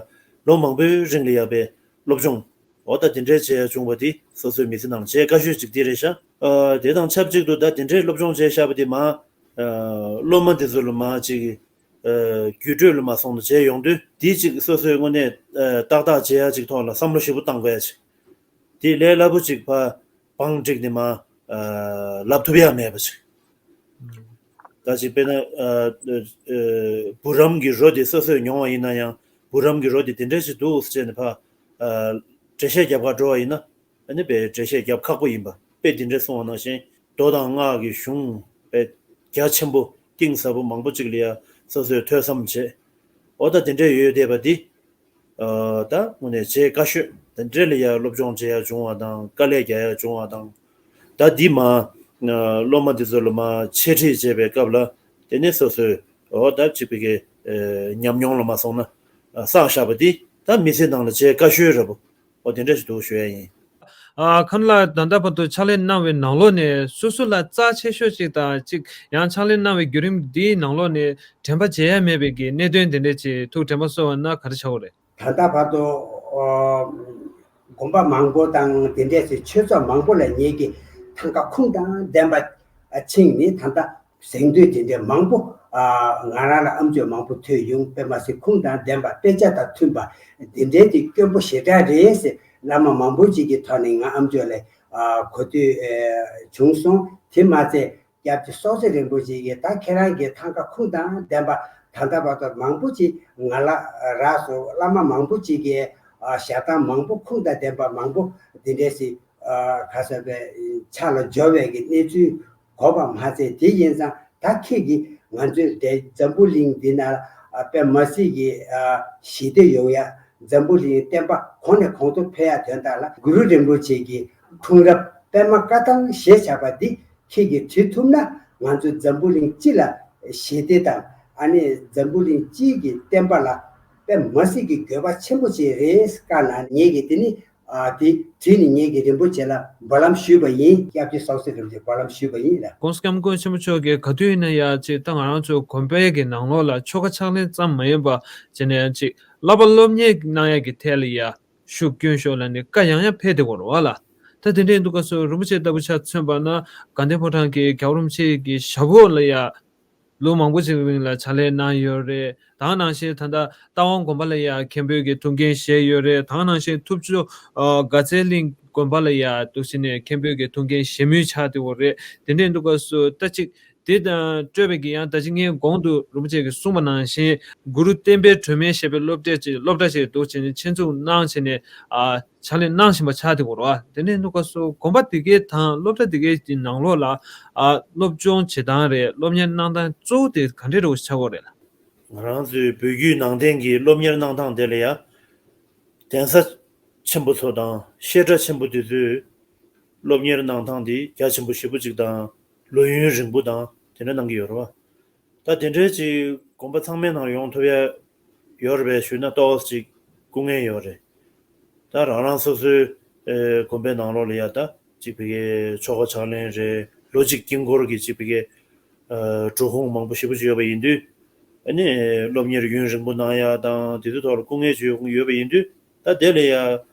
ལོ་མང་པོའི་རིང་ལ་ཡ་པའི་སློབ་སྦྱོང་། འོ་ད་དེ་འདྲའི་བྱེད་ཡ་བྱུང་བ་དེ་སོ་སོའི་མི་ཚེ་ནང་བྱེད་དཀའ་ཤོས་གཅིག་དེ་རེད་ཤག་ཨ། དེ་དང་ཆབས་ཅིག་ཏུ་ད་དེ་འདྲའི་སློབ་སྦྱོང་བྱས་བཞག་པ་དེ་མ། ཨ། སློབ་མ་དེ་ཚོ་ལ་མ་ཅིག་ཨ། རྒྱུད་སྤྲོད་ལ་མ་སོང་ན་བྱས་ཡོང་དུས་དེ་ཅིག་སོ་སོའི་དངོས་གནས་ཨ། ཏག་ཏག་བྱེད་ཡ་ཅིག་ཐོག་ལ་བསམ་བློ་ཞིབ་པོ་བཏང་དགོས་ཡ་ཅིག་དེ་ལས་སླ་པོ་ཅིག་ཕར་བང་བསྒྲིགས་ནས་མ། ཨ། ལབ་ཐུབ་ཡ་མེད་པ་ཅིག་ད་ཅིག་དཔེར་ན། ཨ། ཨ། བུ་རམ་གྱི་རོ་དེ་སོ་སོས་མྱོང་བ་ཡིན་ན་ཡང་། བུ་རམ་གྱི་རོ་དེ་དེ་འདྲ་ཞིག་འདུག་ཟེར་ནས་ཕར། ཨ། འགྲེལ་བཤད་རྒྱབ་གར་འགྲོ་བ་ཡིན་ན། ཨ་ནི་དཔེ་འགྲེལ་བཤད་རྒྱབ་ཁག་པོ་ཡིན་པ། དཔེ་དེ་འདྲ་གསུངས་པ་ནང་བཞིན་མདོ་དང་སྔགས་ཀྱི་གཞུང་དཔེ་རྒྱ་ཆེན་པོ་གཏིང་ཟབ་པོ་མང་པོ་ཅིག་ལ་ཡ་སོ་སོས་ཐོས་བསམ་བྱས། འོ་ད་དེ་འདྲ་ཡོད་བསྡད་པ་འདི། ཨ། ད་དངོས་གནས་བྱེད་དཀའ་ཤོས། དེ་འདྲ་ལ་ཡ་སློབ་སྦྱོང་བྱེད་ཡ་བྱུང་བ་དང་། དཀའ་ལས་རྒྱག་ཡ་བྱུང་བ་དང་། ད་འདི་མ། ཨ། སློབ་མ་འདི་ཚོ་ལ་མ་འཆད་ཁྲིད་བྱེད་པའི་སྐབས་ལ་དེ་ནས་སོ་སོས་འོ་ད་ཅིག་པའི་གི། ཨ། ཉམས་མྱོང་ལ་མ་སོང་ན། ཨ། བསགས་བཞག་པ་འདི་ད་མི་ཚེ་ནང་ལ་བྱེད་དཀའ་ཤོས་རེད་པོ། འོ་དེ་འདྲ་ཞིག་འདུག་ཞུ་ཡ་ཡིན། ཨ། ཁམས་ལགས་ད་ལྟ་བར་དུ་ཕྱག་ལས་གནང་བའི་ནང་ལོགས་ནས་སོ་སོ་ལ་རྩ་ཆེ་ཤོས་ཅིག་དང་ཅིག་ཡང་ཕྱག་ལས་གནང་བའི་བརྒྱུད་རིམ་འདིའི་ནང་ལོགས་ནས་དྲན་པ་བརྗེད་ཡ་མེད་པའི་གི་གནད་དོན་དེ་འདྲས་ཅིག་ཐུགས་དྲན་པ་གསོས་པ་ན་ག་རེ་ཆགས་ཀྱི་རེད། ད་ལྟ་བར་དུ། ཨ། དགོན་པ་མང་པོ་དང་དེ་འདྲས་སུ་ཆོས་ཚོགས་མང་པོ་ལ་ངེད་ཀྱིས་ཐང་ག་ཁུངས་དང་ལྡན་པ་ཕྱིན་ནས་ད་ལྟ་གཟེངས་བསྟོད་དེ་འདྲས་མང་པོ། ཨ། ང་རང་ལ་ཨམ་ཅོག་མང་པོ་ཐོས་ཡོང་། དཔེ་མ་སྲིད་ཁུངས་དང་ལྡན་པ། དཔེ་ཆ་དང་མཐུན་པ་དེ་འདྲས་དེ་དཀོན་པོ་ཞེ་དྲག་རེད་ཟེར་བླ་མ་མང་པོ་ཅིག་གི་ཐོག་ནས་ང་ཨམ་ཅོག་ལ། ཨ། གོ་ཐོས། ཨ། བྱུང་སོང་། དེ་མ་ཚད། སྐྱབས་རྗེ་སོག་སེ་རིན་པོ་ཆེ་གིས་ད་ཁྱེད་རང་གི་ཐང་ག་ཁུངས་དང་ལྡན་པ། ད་ལྟ་བར་དུ་མང་པོ་ཅིག་ང་ལ་རག་སོང་། བླ་མ་མང་པོ་ཅིག་གིས། ཨ། ཞལ་ཐང་མང་པོ་ཁུངས་དང་ལྡན་པ་མང་པོ་འདི་འདྲས་ཞིག་ཨ། ག་ཟེར་བའི་ཕྱག་ལ་འབྱོར་བའི་གི་གནས་ཚུལ་གོ་བ་མ་ཚད། དེ་ཡིན་ཙང་ད་ཁྱེད་ཀྱིས་ང་ཚོའི་འདི་འཛམ་བུ་གླིང་འདི་ན། ཨ། དཔེ་མ་སྲིད་ཀྱི། ཨ། ཞི་བདེ་ཡོང་ཡ། འཛམ་བུ་གླིང་བསྟན་པ་གོང་ནས་གོང་དུ་འཕེལ་ཡ་དོན་དག་ལ་གུ་རུ་རིན་པོ་ཆེ་གི་འཁྲུངས་རབས་པད་མ་བཀའ་ཐང་ཞེས་བྱ་བ་འདི་ཁྱེད་ཀྱིས་བྲིས་ཐུབ་ན། ང་ཚོ་འཛམ་བུ་གླིང་སྤྱི་ལ་ཞི་བདེ་དང་། ཨ་ནི་འཛམ་བུ་གླིང་སྤྱིའི་གི་བསྟན་པ་ལ་དཔེ་མ་སྲིད་ཀྱི་དགོས་པ་ཆེན་པོ་ཅིག་རེད། བཀའ་གནང་། ངེད་ཀྱིས་དེ་ནི། ཨ། དེ་བྲིས་ནས་ངེད་ཀྱིས་རིན་པོ་ཆེ་ལ་སྦོ་ལམ་ཞུས་པ་ཡིན། སྐྱབས་རྗེ་སོག་སེ་རིན་པོ་ཆེ་སྦོ་ལམ་ཞུས་པ་ཡིན་ལ། ༸གོང་ས་༸སྐྱབས་མགོན་ཆེན་པོ་མཆོག་གིས་ག་དུས་ཡིན་ན་ཡ་ཅིག་ད་ང་རང་ཚོ་དགོན་པའི་གི་ནང་ལོགས་ལ་ཆོ་ག་ཕྱག་ལེན་ཙམ་མ་ཡིན་པ་བྱས་ནས་ཡང་ཅིག་བསླབ་པ་སློབ་གཉེར་གནང་ཡ་གི་ཐད་ལ་ཡ་ཤུགས་སྐྱོན་ཤོག་ལབ་ནས་བཀའ་ཡང་ཡང་ཕེབས་བསྡད་ཀྱི་ཡོད་རེད་བ་ལ། ད་དེ་འདྲའི་འདུག་ག་སོ་རིན་པོ་ཆེ་ལྟ་བུ་ཆ་མཚོན་པ་ན་དགའ་ལྡན་ཕོ་བྲང་གི་རྒྱལ་བ་རིན་པོ་ཆེ་གི་ཞབས་འོག་ལ་ཡ་ལོ་མང་པོ་ཅིག་རིང་ལ་ཕྱག་ལས་གནང་ཡོད་རེད། ད་ག་ནང་བཞིན་ད་ལྟ་རྟ་དབང་དགོན་པ་ལ་ཡ་མཁན་པོའི་གི་ཐུགས་འགན་བཞེས་ཡོད་རེད། ད་ག་ནང་བཞིན་ཐུབ་ཆུ་ཨ་དགའ་ཚལ་གླིང་དགོན་པ་ལ་ཡ་འདུག་སེ་ནས་མཁན་པོའི་གི་ཐུགས་འགན་བཞེས་མུས་ཆགས་བསྡད་ཡོད་རེད། དེ་འདྲའི་འདུག་ག་སོ་ད་ཅིག་དེ་དང་སྤྲོས་པའི་གི་ཡང་ད་ཅི་ངའི་གོང་དུ་རིན་པོ་ཆེ་གིས་གསུངས་པ་ནང་བཞིན་གུ་རུ་བསྟན་པའི་སྒྲོན་མེ་ཞེས་པའི་སློབ་གྲྭ་ཅིག་སློབ་གྲྭ་ཞིག་འདུག་བྱས་ནས་ཆེད་འཛུགས་གནང་བྱས་ནས་ཨ་ཕྱག་ལས་གནང་བཞིན་པ་ཆགས་བསྡད་ཡོད་རེད་བ། དེ་ནས་འདུག་ག་སོ་དགོན་པ་དེ་གའི་དང་སློབ་གྲྭ་དེ་གའི་གི་ནང་ལོགས་ལ་ཨ་སློབ་སྦྱོང་བྱེད་སྟངས་རེད། སློབ་གཉེར་གནང་སྟངས་གཙོ་བོ་དེ་ག་འདྲས་འདྲ་བོ་ཞིག་ཆགས་ཡོད་རེད་ལ། ང་རང་ཚོའི་བོད་བརྒྱུད་ནང་བསྟན་གྱི་སློབ་གཉེར་གནང་སྟངས་དེ་ལ་ཡ་གདན་ས་ཆེན་པོ་ཚོ་དང་བཤད་གྲྭ་ཆེན་པོ་དེ་ཚོས་སློབ་གཉེར་གནང་སྟངས་དེ་རྒྱ་ཆེན་པོ་ཞེ་པོ་ཅིག་དང་ལོ་ཡུན་རིང་པོ་དང་དེ་འདྲ་གནང་གི་ཡོད་རེད་བ། ད་དེ་འདྲའི་ཅིག་དགོན་པ་ཚང་མའི་ནང་ཡོང་ཐུབ་ཡ་ཡོད་རེད་པས་ཞུས་ན་ཏོག་ཙམ་ཅིག་སྐུ་ངལ་ཡོད་རེད། ད་རང་རང་སོ་སོའི་ཨེ་དགོན་པའི་ནང་ལོགས་ལ་ཡ་ད་ཅིག་བི་གའི་ཆོ་ག་ཕྱག་ལེན་རེད། ལོ་གཅིག་དཀྱིལ་འཁོར་གྱི་ཅིག་བི་གའི་ཨ་འགྲོ་ཁུངས་མང་པོ་ཞེ་པོ་ཅིག་ཡོད་པ་ཡིན་དུས། ཨ་ནི་སློབ་གཉེར་ཡུན་རིང་པོ་གནང་ཡ་དང་དེ་ཚོའི་ཐོག་ལ་སྐུ་ངལ་ཅིག་ཡོད་ཡོད་པ་ཡིན་དུས། ད་དེ་ལ་ཡ་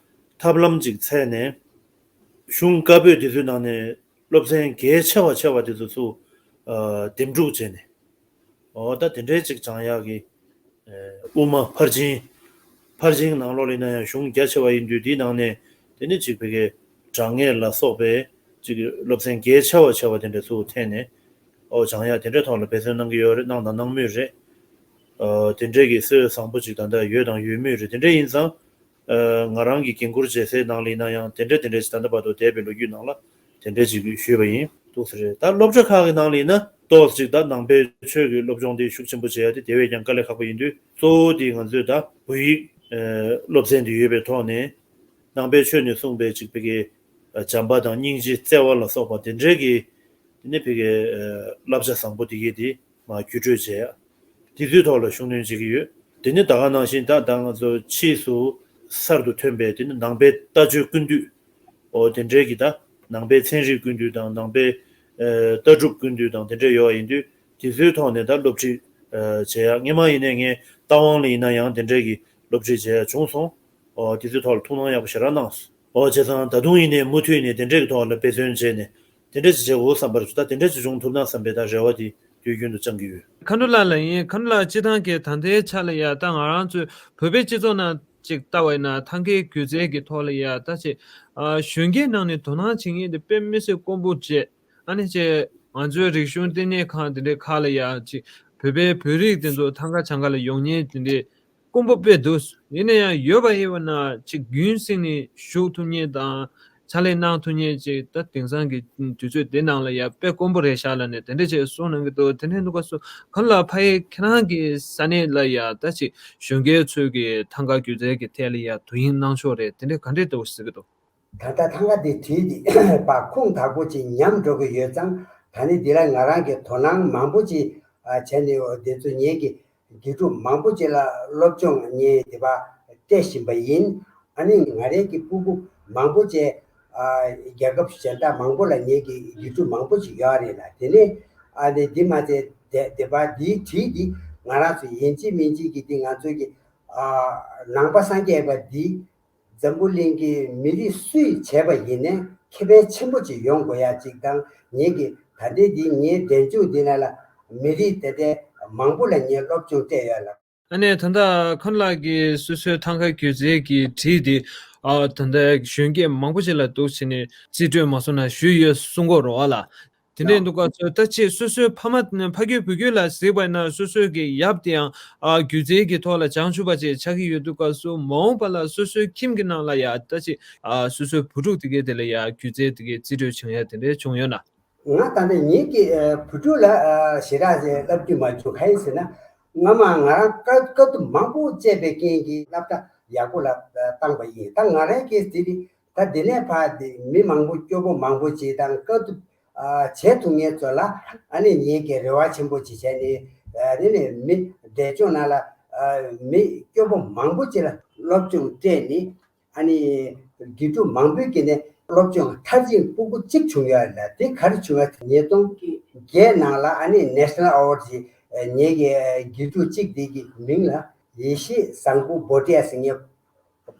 ཐབས་ལམ་ཅིག་འཚོལ་ནས་གཞུང་བཀའ་པོད་དེ་ཚོའི་ནང་ནས་སློབ་ཚན་གལ་ཆེ་བ་ཆེ་བ་དེ་ཚོ་ཚུར་ཨ་འདེམས་སྒྲུག་བྱས་ནས། འོ་ད་དེ་འདྲའི་ཅིག་སྦྱང་ཡག་གི་ཨ་དབུ་མ་ཕར་ཕྱིན། ཕར་ཕྱིན་ནང་ལོགས་ལ་ཡིན་ན་ཡང་གཞུང་རྒྱ་ཆེ་བ་ཡིན་དུས་དེའི་ནང་ནས་དེ་ནི་ཅིག་བི་གའི་དྲང་ངེས་ལ་སོགས་པའི་ཅིག་སློབ་ཚན་གལ་ཆེ་བ་ཆེ་བ་དེ་འདྲ་ཚུར་འཐེན་ནས། འོ་སྦྱང་ཡག་དེ་འདྲའི་ཐོག་ལ་འབད་བརྩོན་གནང་གི་ཡོད་རེད། གནང་དང་གནང་མུས་རེད། ཨ་དེ་འདྲའི་གི་སྲོལ་བཟང་པོ་ཅིག་ད་ལྟ་ཡོད་དང་ཡོད་མུས་རེད། དེ་འདྲ་ཡིན་ཙང་། ཨ་ང་རང་གི་འགན་འཁུར་བྱེད་སའི་ནང་ལ་ཡིན་ན་ཡང་དེ་འདྲ་དེ་འདྲ་ཞིག་ད་ལྟ་བར་དུ་འདས་པའི་ལོ་རྒྱུས་ནང་ལ་དེ་འདྲ་ཞིག་ཞུས་པ་ཡིན། འདུག་ས་རེད། ད་སློབ་གྲྭ་ཁག་གི་ནང་ལ་ཡིན་ན་ཏོག་ཙམ་ཅིག་ད་ནང་པའི་ཆོས་ཀྱི་སློབ་སྦྱོང་དེ་ཤུགས་ཆེན་པོ་བྱེད་ཡ་དེ་དེ་བས་ཀྱང་དཀའ་ལས་ཁག་པོ་ཡིན་དུས། གཙོ་བོ་དེ་ང་ཚོས་ད་བོད་ཡིག་ཨ་སློབ་ཚན་དེ་ཡོད་པའི་ཐོག་ནས་ནང་པའི་ཆོས་ནས་གསུངས་པའི་ཅིག་བི་གའི་ཨ་བྱམས་པ་དང་སྙིང་རྗེ་བརྩེ་བ་ལ་སོགས་པ་དེ་འདྲའི་གི་དེ་ནས་བི་གའི་ཨ་བསླབ་བྱ་བཟང་པོ་དེ་གའི་དེ། མ་བརྒྱུད་སྤྲོད་བྱས། དེ་ཚོའི་ཐོག་ལ་ཤུགས་སྣོན་བྱེད་ཀྱི་ཡོད། དེ་ནི་ད་ག་ནང་བཞིན་ད་ད་ང་ཚོ་ཕྱིས་སུ་གསར་དུ་ཐོན་པའི་དེ་ནི་ནང་པའི་ལྟ་སྤྱོད་ཀུན་བཏུས། འོ་དེ་འདྲའི་གི་ད་ནང་པའི་ཚན་རིག་ཀུན་བཏུས་དང་ནང་པའི་ཨ་ལྟ་གྲུབ་ཀུན་བཏུས་དང་དེ་འདྲ་ཡོད་པ་ཡིན་དུས། དེ་ཚོའི་ཐོག་ནས་ད་སློབ་ཁྲིད་ཨ་བྱེད་ཡག་སྔོན་མ་ཡིན་ནའི་ངས་རྟ་དབང་ལ་ཡིན་ན་ཡང་དེ་འདྲའི་གི་སློབ་ཁྲིད་བྱེད་ཡག་བྱུང་སོང་། འོ་དེ་ཚོའི་ཐོག་ལ་ཐུགས་སྣང་ཡག་པོ་ཞེ་དྲག་གནང་སོང་། འོ་བྱས་ཙང་ད་དུང་ཡིན་ནའི་མུ་མཐུད་ནས་དེ་འདྲའི་གི་ཐོག་ལ་འབད་བརྩོན་བྱས་ནས་དེ་འདྲ་ཅིག་བྱེད་དགོས་བསམ་པར་ད་དེ་འདྲ་ཅིག་བྱུང་ཐུབ་ན་བསམ་པའི་ད་རེ་བ་དེ་དུས་རྒྱུན་དུ་བཅང་གི་ཡོད། མཁའ་འགྲོ་ལགས་ལ་ཡིན། མཁའ་འགྲོ་ལགས་སྤྱི་བཏང་གི་ད་ལྟའི་ཆ་ལ་ཡ་ད་ང་རང་ཚོའི་བོད་པའི་སྤྱི་ཚོགས་ནང་ཅིག་ལྟ་བ་ཡིན་ན་ཐང་གའི་སྒྱུ་རྩལ་གྱི་ཐོག་ལ་ཡ་ད་ཅིག་ཨ་གཞོན་སྐྱེས་ནང་ནས་དོ་སྣང་བྱེད་མཁན་དེ་དཔེ་མི་སྲིད་དཀོན་པོ་བྱས། ཨ་ནི་ཅིག་ང་ཚོའི་རིག་གཞུང་ལྟེ་གནས་ཁང་དེ་འདྲའི་ཁག་ལ་ཡ་ཅིག་བོད་པའི་བོད་རིགས་དེ་ཚོ་ཐང་ག་བྱང་ག་ལ་ཡོང་མཁན་དེ་འདྲའི་དཀོན་པོ་དཔེ་འདུག་ཡིན་ན་ཡང་ཡོད་པ་ཡིན་པ་ན་ཅིག་རྒྱུན་བསྲིངས་ནས་ཞུགས་ཐུབ་མཁན་དང་ཕྱག་ལས་གནང་ཐུབ་མཁན་ཅིག་ད་དེང་སང་གི་དུས་ཚོད་འདི་ནང་ལ་ཡ་དཔེ་དཀོན་པོ་རེད་ཤག་ལབ་ནས་དེ་འདྲ་ཅིག་གསུངས་གནང་གི་འདུག་དེ་འདྲའི་འདུག་ག་སོ་ག་ལ་ཕ་ཡི་ཁྱེད་རང་གི་ས་གནས་ལ་ཡ་ད་ཅིག་གཞོན་སྐྱེས་ཚོས་ཀྱི་ཐང་ག་སྒྱུ་རྩལ་གྱི་ཐད་ལ་ཡ་དོ་དབྱིངས་གནང་ཕྱོགས་རེད། དེ་འདྲ་ག་འདྲས་འདུག་ཟེར་གི་འདུག་ད་ལྟ་ཐང་ག་འདི་བྲིས་ཏེ་པ་ཁུངས་དག་པོ་ཅིག་ཉམས་འགྲོ་གི་ཡོད་ཙང་། ད་ནི་འདི་ལ་ང་རང་གིས་དོ་སྣང་མང་པོ་ཅིག་ཨ་བྱས་ནས། འོ་དེ་ཚོ་ངེད་ཀྱི་དགེ་ཕྲུག་མང་པོ་ཅིག་ལ་སློབ་སྦྱོང་ངས་དེ་པ་སྤྲད་བཞིན་པ་ཡིན། ཨ་ནི་ང་རའི་གི་སྤུ་གུ་མང་པོ་ཅིག་ཨ་རྒྱལ་ཁབ་གཞན་དག་མང་པོ་ལ་ངེད་ཀྱི་དགེ་ཕྲུག་མང་པོ་ཅིག་ཡོད་རེད་ལ། དེ་ནས་ཨ་ནི་འདི་མ་ཚད་དེ་དེ་པ་འདིའི་བྲིས་འདི་ང་རང་ཚོ་ཡིན་གཅིག་མིན་གཅིག་གི་འདི་ང་ཚོ་གི་ཨ་ནང་པ་སངས་རྒྱས་པ་འདི། འཛམ་བུ་གླིང་གི་མི་རིགས་སུས་བྱས་པ་ཡིན་ནའི་ཁེ་ཕན་ཆེན་པོ་ཅིག་ཡོང་དགོས་ཡ་ཅིག་དང་། ངེད་ཀྱི་ད་ལྟའི་འདི་ངའི་གདན་ཆུང་འདི་ནང་ལ་མི་རིགས་དེ་འདྲའི་མང་པོ་ལ་ངས་སློབ་སྦྱོང་སྤྲད་ཡོད་ལ། ཨ་ནེ་ད་ལྟ་ཁོང་ལགས་ཀྱིས་སོ་སོའི་ཐང་ག་སྒྱུ་རྩལ་གྱི་བྲིས་དེ་ཨ་ད་ལྟ་གཞོན་སྐྱེས་མང་པོ་ཅིག་ལ་འདུག་བྱས་ནས་རྩིས་སྤྲོད་མ་སོང་ན་ཞུས་ཡོད་གསུང་གི་རེད་བ་ལ། དེ་འདྲའི་འདུག་ག་སོ་ད་ཅིག་སོ་སོའི་ཕ་མ་ཕ་རྒྱུད་བུ་རྒྱུད་ལ་གཟིགས་པ་ཡིན་ན་སོ་སོའི་གི་ཡབ་དེའང་ཨ་སྒྱུ་རྩལ་གྱི་ཐོག་ལ་བྱང་ཆུབ་པ་ཅིག་ཆགས་ཀྱི་ཡོད་འདུག་ག་སོ་མ་འོངས་པ་ལ་སོ་སོའི་ཁྱིམ་གྱི་ནང་ལ་ཡ་ད་ཅིག་ཨ་སོ་སོའི་བུ་ཕྲུག་དེ་གའི་དེ་ལ་ཡ་སྒྱུ་རྩལ་དེ་གའི་རྩིས་སྤྲོད་བྱུང་ཡ་དེ་འདྲའི་བྱུང་ཡོད་ན། ང་ད་ལྟ་ངེད་ཀྱི་ཨ་བུ་ཕྲུག་ལ་ཨ་ཞེ་དྲག་ཅིག་བསླབ་རྒྱུ་མ་བྱུང་། གང་ཡིན་ཟེར་ན། སྔ་མ་ང་རང་དཀའ་དཀའ་སྡུག་མང་པོ་སྤྱད་པའི་རྐྱེན་གྱིས་སློབ་གྲྭ་ཡག་པོ་ལ་ཨ་བཏང་པ་ཡིན། ད་ང་རང་གིས་དེ་རིང་ད་འདི་ནས་ཕར་དེ་མི་མང་པོ་སྐྱོ་པོ་མང་པོ་ཅིག་དང་དཀའ་སྡུག་ཨ་བྱེད་ཐུབ་མཁན་ཚོ་ལ་ཨ་ནི་ངེད་ཀྱིས་རེ་བ་ཆེན་པོ་ཅིག་བྱས་ནས། ཨ་ནི་ནས་མི་འབྲས་ལྗོངས་ནང་ལ་ཨ་མི་སྐྱོ་པོ་མང་པོ་ཅིག་ལ་སློབ་སྦྱོང་སྤྲད་ནས། ཨ་ནི་དགེ་ཕྲུག་མང་པོའི་གི་ནས་སློབ་སྦྱོང་མཐར་ཕྱིན་སྤུ་གུ་གཅིག་བྱུང་ཡོད་ལ། དེ་ག་རེ་བྱུང་ཡོད་ཟེར་ན། ཉིས་སྟོང་བརྒྱད་ནང་ལ་ཨ་ནི་National Award་ཞིག་ངེད་ཀྱི་དགེ་ཕྲུག་གཅིག་དེ་གི་མིང་ལ་ཡེ་ཤེས་བཟང་པོ་བྷོ་ཊ་ཟེར་མཁན་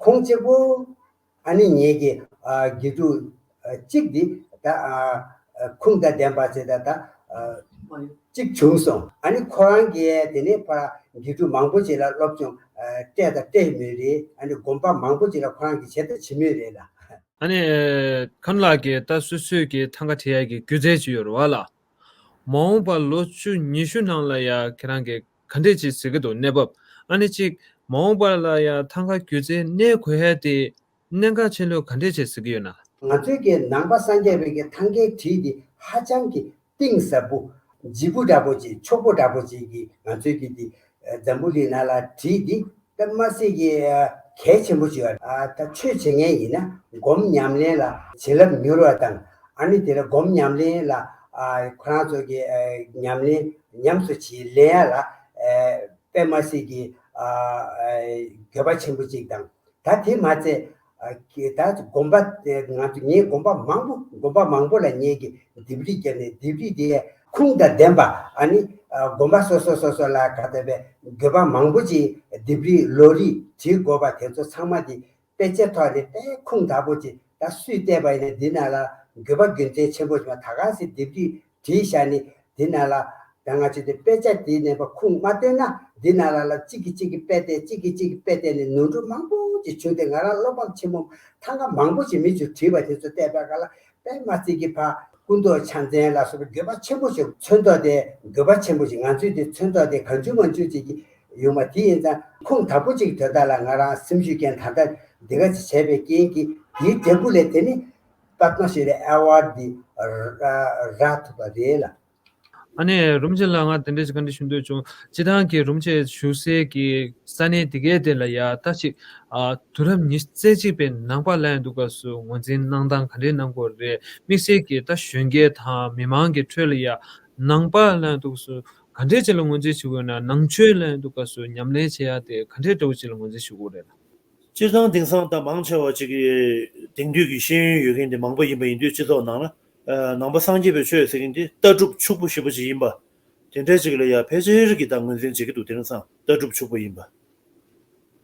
ཁོང་གཅིག་པུ། ཨ་ནི་ངེད་ཀྱི་ཨ་དགེ་ཕྲུག་ གཅིག་འདི་ད་ཁུངས་དང་ལྡན་པ་ཅིག་ད་ད་གཅིག་བྱུང་སོང་། ཨ་ནི་ཁོ་རང་གིས་དེ་ནས་ཕར་དགེ་ཕྲུག་མང་པོ་ཅིག་ལ་སློབ་སྦྱོང་སྤྲད་དང་སྤྲད་མུས་རེད། ཨ་ནི་དགོན་པ་མང་པོ་ཅིག་ལ་ཁོ་རང་གིས་བྱེད་དང་བྱེད་མུས་རེད་ལ། ཨ་ནི་ཁམས་ལགས་ཀྱིས་ད་སོ་སོས་ཀྱི་ཐང་ག་བྲིས་ཡག་གི་སྒྱུ་རྩལ་ཅིག་ཡོད་རེད་བ་ལ། མ་འོངས་པར་ལོ་བཅུ་ཉི་ཤུ་ནང་ལ་ཡ་ཁྱེད་རང་གིས་ག་འདྲས་ཅིག་གཟིགས་ཀྱི་འདུག་གནས་བབ། ཨ་ནི་གཅིག་མ་འོངས་པ་ལ་ཡ་ཐང་ག་སྒྱུ་རྩལ་གནས་དགོས་ཡ་དེ་གནད་འགག་ཆེ་ལོས་ག་འདྲས་ཅིག་གཟིགས་ཀྱི་ཡོད་ན། ང་ཚོའི་གི་ནང་པ་སངས་རྒྱས་པའི་གི་ཐང་གའི་བྲིས་དེ་ཧ་ཅང་གི་གཏིང་ཟབ་པོ། ལྗིད་པོ་འདྲ་པོ་ཅིག་འཁྱོག་པོ་འདྲ་པོ་ཅིག་གི་ང་ཚོའི་གི་དེ་འཛམ་བུ་གླིང་ནང་ལ་བྲིས་དེ་དཔེ་མ་སྲིད་ཀྱི་གལ་ཆེན་པོ་ཅིག་ཡོད། ད་ཆོས་བྱེད་མཁན་ཡིན་ན་སྒོམ་ཉམས་ལེན་ལ་བྱིན་རླབས་མྱུར་བ་དང་། ཨ་ནི་དེ་ལ་སྒོམ་ཉམས་ལེན་ལ་ཁོ་རང་ཚོ་གི་ཉམས་ལེན་ཉམས་སུ་བྱེད་ལེན་ཡ་ལ་དཔེ་མ་སྲིད་ཀྱི་དགོས་པ་ཆེན་པོ་ཅིག་དང་། ད་དེ་མ་ཚད། ཨ་ཀྱེ་ད་དགོན་པ་དེ་ང་ཚོ་ངའི་དགོན་པ་མང་པོ་དགོན་པ་མང་པོ་ལ་ངེད་ཀྱིས་ལྡེབས་རིས་བརྒྱབ་ནས་ལྡེབས་རིས་དེ་ཁུངས་དང་ལྡན་པ། ཨ་ནི་ཨ་དགོན་པ་སོ་སོ་སོ་སོ་ལ་ག་ད་པའི་དགོན་པ་མང་པོ་ཅིག་ལྡེབས་རིས་ལོ་རིས་བྲིས་དགོས་པ་དེ་ཚོ་ཚང་མ་དེ་དཔེ་ཆ་ཐོག་ནས་དཔེ་ཁུངས་དག་པོ་ཅིག་ད་སུས་བལྟས་པ་ཡིན་ན་འདི་ནང་ལ་དགོས་པ་དགོས་མཚན་ཆེན་པོ་ཞིག་མ་ད་ག་སེ་ལྡེབས་རིས་བྲིས་བཞག་ནས་འདི་ནང་ལ་ད་ང་ཚོས་དེ་དཔེ་ཆ་དེའི་ནང་པ་ཁུངས་མ་བཏོན་ན་འདི་ནང་ལ་ལ་གཅིག་གིས་གཅིག་གིས་དཔེ་བལྟས་གཅིག་གིས་གཅིག་གིས་དཔེ་བལྟས་ནས་ནོར་འཁྲུལ་མང་པོ་ཅིག་བྱུང་སྟེ་ང་རང་བློ་ཕམ་ཆེན་པོ་ཐང་ག་མང་པོ་ཞིག་མི་ཚོས་བྲིས་པ་དེ་ཚོ་བལྟས་པའི་སྐབས་ལ་དཔེ་མ་ཚིག་གི་ཕ་སྐུ་མདོག་ཕྱག་མཚན་ལ་སོགས་པའི་དགོས་པ་ཆེན་པོ་ཞིག་མཚོན་ཐོག་དེ་དགོས་པ་ཆེན་པོ་ཞིག་ང་ཚོས་དེ་མཚོན་ཐོག་དེ་གང་བྱུང་མང་བྱུང་ཅིག་གིས་ཡོང་བ་དེ་ཡིན་ཙང་ཁུངས་དག་པོ་ཅིག་དོན་དག་ལ་ང་རང་སེམས་ཤུགས་རྐྱེན་ད་ལྟ་འདི་ག་ཅིག་བྱས་པའི་རྐྱེན་གྱིས་དེའི་འབྲས་བུ་ལས་དེ་ནི་པདྨ་ཤྲི་ཨེ་ཝཱར་ཌི་འདི་རག་ཐུབ་པ་རེད་ལ། ཨ་ནེ་རུམ་ཆེན་ལགས་ང་དེ་འདྲ་ཞིག་བཀའ་འདྲི་ཞུ་འདོད་བྱུང་། སྤྱིར་བཏང་གི་རུམ་ཆེན་བཞུགས་སའི་གི་ས་གནས་དེ་གའི་དེ་ལ་ཡ་ད་ཅིག་ཨ་དུས་རབས་ཉི་ཤུ་རྩ་གཅིག་པའི་ནང་པ་ལ་ཡང་འདུག་ག་སུ་ངོས་འཛིན་གནང་སྟངས་ག་འདྲའི་གནང་དགོས་རེད། དམིགས་བསལ་གྱི་ད་གཞོན་སྐྱེས་དང་མི་མང་གི་ཁྲོད་ལ་ཡ་ནང་པ་ལ་ཡང་འདུག་སུ་ག་འདྲའི་ཅིག་ལ་ངོས་འཛིན་ཞུ་དགོས་ན་ནང་ཆོས་ལ་ཡང་འདུག་ག་སུ་ཉམས་ལེན་བྱེད་ཡ་དེ་ག་འདྲའི་འདྲ་བོ་ཅིག་ལ་ངོས་འཛིན་ཞུ་དགོས་རེད་ལ། སྤྱིར་བཏང་དེང་སང་ད་མང་ཆེ་བ་ཅིག་གིས་དེང་དུས་ཀྱི་ཤེས་ཡོན་ཡོད་མཁན་དེ་མང་པོ་ཡིན་པ་ཡིན་དུས་སྤྱི་ཚོགས་ནང་ལ་ནང་པ་སངས་རྒྱས་པའི་ཆོས་ཟེར་མཁན་དེ་ལྟ་གྲུབ་ཕྱུག་པོ་ཞེ་པོ་ཅིག་ཡིན་པ་དེ་འདྲ་ཅིག་ལ་ཡ་ཕལ་ཆེར་གྱིས་ད་ངོས་འཛིན་བྱེད་ཀྱི་འདུག་དེང་སང་ལྟ་གྲུབ་ཕྱུག་པོ་ཡིན་པ།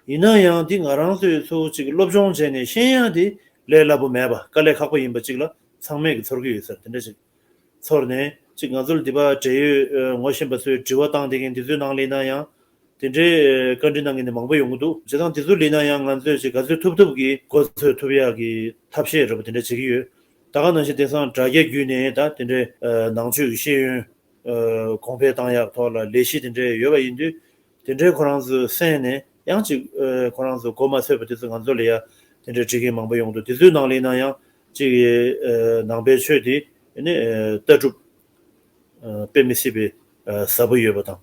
ཡིན་ན་ཡང་འདི་ང་རང་ཚོས་ཚོ་ཅིག་སློབ་སྦྱོང་བྱས་ནས་ཤེས་ཡ་དེ་ལས་སླ་པོ་མེད་པ་དཀའ་ལས་ཁག་པོ་ཡིན་པ་ཅིག་ལ་ཚང་མས་ཀྱིས་ཚོར་གྱི་ཡོད་ས་རེད། དེ་འདྲ་ཅིག་ཚོར་ནས་ཅིག་ང་ཚོར་འདི་པ་འབྲེལ་ཡོད་ངོ་ཤེས་པ་ཚོས་དྲི་བ་བཏང་བསྡད་མཁན་འདི་ཚོའི་ནང་ལ་ཡིན་ན་ཡང་དེ་འདྲའི་བཀའ་འདྲི་གནང་མཁན་དེ་མང་པོ་ཡོང་གི་འདུག་བྱས་ཙང་འདི་ཚོ་ལ་ཡིན་ན་ཡང་ང་ཚོས་ཅིག་ག་ཚོད་ཐུབ་ཐུབ་ཀྱིས་གོ་ཚོད་ཐུབ་ཡག་གི་ཐབས་ཤེས་འདྲ་པོ་དེ་འདྲ་བྱེད་ཀྱི་ཡོད། ད་ག་ནང་བཞིན་དེང་སང་དྲ་རྒྱ་བརྒྱུད་ནས་ད་དེ་འདྲའི་ནང་ཆོས་ཀྱི་ཤེས་ཡོན་གོང་འཕེལ་བཏང་ཡག་ཐོག་ལ་ལས་གཞི་དེ་འདྲ་ཡོད་པ་ཡིན་དུས་དེ་འདྲའི་ཁོ་རང་ཚོ་གསན་ནས་ཡང་ཅིག་ཁོ་རང་ཚོ་གོ་མ་ཚོད་པ་དེ་ཚོ་ང་ཚོ་ལ་ཡ་དེ་འདྲའི་འདྲི་མཁན་མང་པོ་ཡོང་འདུག་དེ་ཚོའི་ནང་ལ་ཡིན་ན་ཡང་ཅིག་ནང་པའི་ཆོས་དེ་ནི་ལྟ་གྲུབ་དཔེ་མི་སྲིད་པའི་ཟབ་པོ་ཡོད་པ་དང་།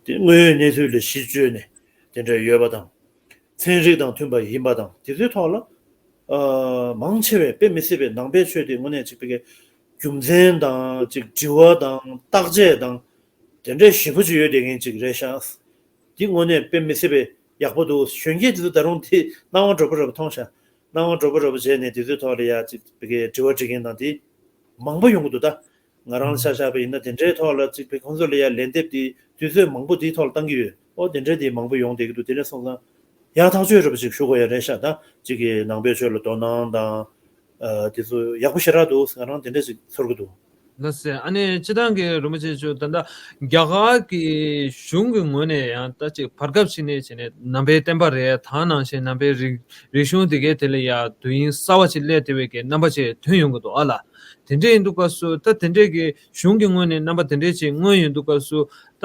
དེ་དངོས་ཡོད་གནས་ཚུལ་ལ་གཞི་བཅོལ་ནས་དེ་འདྲ་ཡོད་པ་དང་། ཚན་རིག་དང་མཐུན་པ་ཡིན་པ་དང་དེ་ཚོའི་ཐོག་ལ་ཨ་མང་ཆེ་བས་དཔེ་མི་སྲིད་པའི་ནང་པའི་ཆོས་དེ་དངོས་གནས་གཅིག་པའི་རྒྱུ་མཚན་དང་གཅིག་དྲི་བ་དང་བརྟག་དཔྱད་དང་དེ་འདྲའི་ཞིབ་པོ་ཅིག་ཡོད་བསྡད་མཁན་ཅིག་རེད་ཤག་འདི་དངོས་གནས་དཔེ་མི་སྲིད་པའི་ཡག་པོ་འདུག་གཞོན་སྐྱེས་དེ་ཚོ་ད་རུང་དེ་སྣང་བ་འགྲོ་པོ་འགྲོ་པོ་མཐོང་ཤག་སྣང་བ་འགྲོ་པོ་འགྲོ་པོ་བྱས་ནས་དེ་ཚོའི་ཐོག་ལ་ཡ་གཅིག་པའི་དྲི་བ་དྲི་མཁན་དང་དེ་མང་པོ་ཡོང་གི་འདུག་ད། ང་རང་ཆ་བཞག་པ་ཡིན་ན་དེ་འདྲའི་ཐོག་ལ་གཅིག་པའི་ཁོང་ཚོ་ལ་ཡ་ལན་འདེབས་དེ་དུས་ཚོད་མང་པོ་དེའི་ཐོག་ལ་བཏང་གི་ཡོད། ཨོ་དེ་འདྲའི་དེ་མང་པོ་ཡོང་བསྡད་ཀྱི་འདུག་དེ་འདྲ་སོང་ཙང་ཡག་ཐག་ཆོད་རེད་པ་ཅིག་ཞུ་དགོས་ཡ་རེད་ཤག་ད་གཅིག་གི་ནང་པའི་ཆོས་ལ་དོ་སྣང་དང་ཨ་དེ་ཚོ་ཡག་པོ་ཞེ་དྲག་འདུག་ང་རང་དེ་འདྲ་ཅིག་ཚོར་གྱི་འདུག་ལགས་སེ། ཨ་ནེ་སྤྱི་བཏང་གི་རིན་པོ་ཆེ་མཆོག་ད་ལྟ་རྒྱ་གར་གྱི་གཞུང་གི་ངོས་ནས་ཡང་ད་ཅིག་བར་སྐབས་ཤིག་ནས་བྱས་ནས་ནང་པའི་བསྟན་པ་རེད། ད་ནང་བཞིན་ནང་པའི་རིག་རིག་གཞུང་དེ་གའི་དེ་ལ་ཡ་དུས་ཡུན་གསར་བ་ཅིག་སླེབས་བསྡད་པའི་གི་རྣམ་པ་ཅིག་ཐོན་ཡོང་གི་འདུག་ཨ་ལ། དེ་འདྲ་ཡིན་དུས་སྐབས་སུ་ད་དེ་འདྲའི་གི་གཞུང་གི་ངོས་ནས་རྣམ་པ་དེ་འདྲའི་ཅིག་མངོན་ཡོང་དུས་སྐབས་སུ་ད་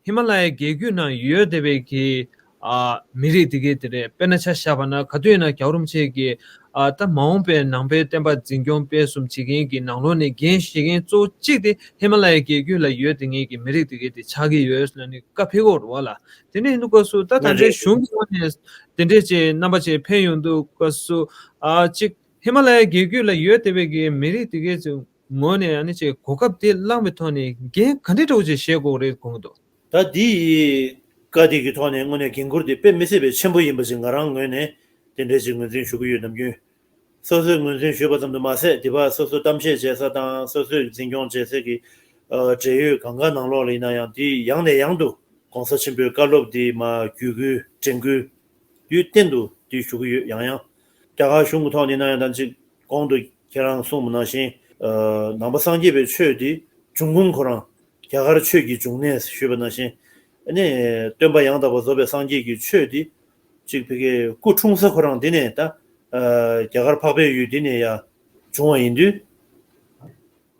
ཧི་མ་ལ་ཡའི་རྒྱལ་རྒྱུད་ནང་ཡོད་བསྡད་པའི་གི་ཨ་མི་རིགས་དེ་གའི་དེ་རེད། དཔེར་ན་ཆ་བཞག་པ་ན་ག་དུས་ཡིན་ན་རྒྱལ་བ་རིན་པོ་ཆེ་གི་ཨ་ད་མ་འོངས་པའི་ནང་པའི་བསྟན་པ་འཛིན་སྐྱོང་སྤེལ་གསུམ་བྱེད་མཁན་གྱི་ནང་ལོགས་ནས་འགན་བཞེས་མཁན་གཙོ་བོ་གཅིག་དེ་ཧི་མ་ལ་ཡའི་རྒྱལ་རྒྱུད་ལ་ཡོད་བསྡད་མཁན་གྱི་མི་རིགས་དེ་གའི་དེ་ཆགས་ཀྱི་ཡོད་ལབ་ནས་བཀའ་ཕེབས་ཀྱི་ཡོད་རེད་བ་ལ། དེ་འདྲ་ཡིན་དུས་སྐབས་སུ་ད་ད་ལྟའི་གཞུང་གི་ངོས་ནས་དེ་འདྲའི་ཅིག་རྣམ་པ་ཅིག་ཕེབས་ཡོང་དུས་སྐབས་སུ་ཨ་གཅིག་ཧི་མ་ལ་ཡའི་རྒྱལ་རྒྱུད་ལ་ཡོད་བསྡད་པའི་གི་མི་རིགས་དེ་གའི་ཅིག་ངོས་ནས་ཨ་ནི་ཅིག་གོ་སྐབས་དེ་བླངས་པའི་ཐོག་ནས་འགན་ག་འདྲའི་འདྲ་བོ་ཅིག་བཞེས་དགོས་རེད་དགོངས་ཀྱི་འདུག་ད་འདི་ཡི་བཀའ་དེ་གི་ཐོག་ནས་དངོས་གནས་འགན་ཁུར་དེ་དཔེ་མི་སྲིད་པའི་ཆེན་པོ་ཡིན་པ་ཞིག་ང་རང་ངོས་ནས་དེ་འདྲ་ཞིག་ངོས་འཛིན་ཞུ་གི་ཡོད། ནམ་རྒྱུན་སོ་སོས་ངོས་འཛིན་ཞུས་པ་ཙམ་དུ་མ་ཟད་དེ་བར་སོ་སོ་གཏམ་བཤད་བྱེད་ས་དང་སོ་སོས་འཛིན་སྐྱོང་བྱེད་སའི་གི་ཨ་འབྲེལ་ཡོད་གང་ག་ནང་ལོགས་ལ་ཡིན་ན་ཡང་དེ་ཡང་ནས་ཡང་དུ་གོང་ས་ཆེན་པོའི་བཀའ་སློབ་དེ་མར་བརྒྱུད་སྐུལ་དྲན་སྐུལ་དུས་གཏན་དུ་དེ་ཞུ་གི་ཡོད། ཡང་ཡང་རྒྱ་གར་གཞུང་གི་ཐོག་ནས་ཡིན་ན་ཡང་ད་ཅིག་གོང་དུ་ ཁྱེད་རང་གསུངས་པ་ནང་བཞིན། ཨ་ནང་པ་སངས་རྒྱས་པའི་ཆོས་འདི་འབྱུང་ཁུངས་ཁོ་རང་རྒྱ་གར་ཆོས་ཀྱི་འབྱུང་གནས་ཞུས་པ་ནང་བཞིན། ཨ་ནི་སྟོན་པ་ཡང་དག་པར་རྫོགས་པའི་སངས་རྒྱས་ཀྱི་ཆོས་འདི་ཅིག་ཕ་གིའི་སྐུ་འཁྲུངས་ས་ཁོ་རང་འདི་ནས་ད་ཨ་རྒྱ་གར་འཕགས་པའི་ཡུལ་འདི་ནས་ཡ་བྱུང་བ་ཡིན་དུས།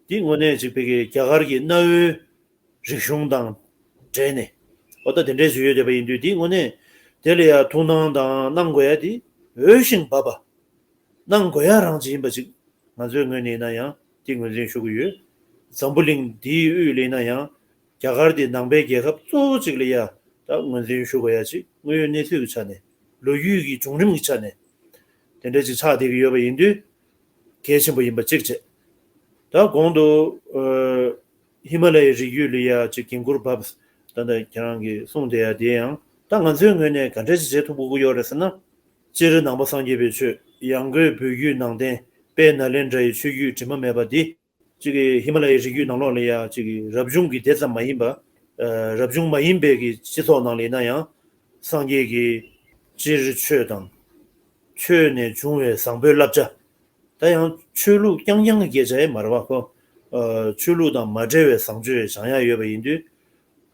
འདི་དངོས་གནས་ཅིག་ཕ་གིའི་རྒྱ་གར་གྱི་གནའ་བོའི་རིག་གཞུང་དང་འབྲེལ་ནས། འོ་ད་དེ་འདྲའི་ཞུ་ཡོད་བསྡད་པ་ཡིན་དུས། འདི་དངོས་གནས་དེ་ལ་ཡ་ཐུགས་སྣང་དང་གནང་དགོས་ཡ་དེ་འོས་ཤིང་བབ་པ། གནང་དགོས་ཡ་རང་ཅིག་ཡིན་པ་ཅིག་ང་ཚོའི་ངོས་ནས་ཡིན་ན་ཡང་དེ་ངོས་འཛིན་ཞུ་གི་ཡོད། འཛམ་བུ་གླིང་འདིའི་དབུས་ལ་ཡིན་ན་ཡང་རྒྱ་གར་དེ་ནང་པའི་རྒྱལ་ཁབ་གཙོ་བོ་ཅིག་ལ་ཡ་ད་ངོས་འཛིན་ཞུ་དགོས་ཡ་ཅིག་དངོས་ཡོད་གནས་ཚུལ་གྱི་ཆ་ནས། ལོ་རྒྱུས་ཀྱི་བྱུང་རིམ་གྱི་ཆ་ནས་དེ་འདྲ་ཅིག་ཆགས་བསྡད་ཀྱི་ཡོད་པ་ཡིན་དུས། གལ་ཆེན་པོ་ཡིན་པ་གཅིག་བྱས། ད་གོང་དུ་ཨ་ཧི་མ་ལ་ཡའི་རི་རྒྱུད་ལ་ཡ་ཅིག་འགན་འཁུར་བབས། ད་ལྟ་ཁྱེད་རང་གིས་གསུངས་བསྡད་ཡ་དེ་ཡང་ད་ང་ཚོའི་ངོས་ནས་ག་འདྲ་ཅིག་བྱེད་ཐུབ་དགོས་ཀྱི་ཡོད་རེད་ཟེར་ན། སྤྱིར་ནང་པ་སངས་རྒྱས་པའི་ཆོས་ཡང་སྒོས་བོད་བརྒྱུད་ནང་བསྟན་དཔལ་ནཱ་ལེནྡྲ་ཡི་ཆོས་བརྒྱུད་དྲི་མ་མེད་པ་འདི། གཅིག་གི་ཧི་མ་ལ་ཡའི་རི་རྒྱུད་ནང་ལོགས་ལ་ཡ་གཅིག་གི་རབ་བྱུང་གི་དེ་ཙམ་མ་ཡིན་པ། ཨ་རབ་བྱུང་མ་ཡིན་པའི་གི་སྤྱི་ཚོགས་ནང་ལ་ཡིན་ན་ཡང་། སངས་རྒྱས་ཀྱི་སྤྱིར་ཆོས་དང་། ཆོས་ནས་བྱུང་བའི་བཟང་པོའི་བསླབ་བྱ། ད་ཡང་ཆོས་ལུགས་རྐྱང་རྐྱང་གི་སྐད་ཆ་ཡང་མ་རེད་པ་ཁོ། ཨ་ཆོས་ལུགས་དང་མ་འབྲེལ་བའི་བཟང་སྤྱོད་སྦྱང་ཡ་ཡོད་པ་ཡིན་དུས།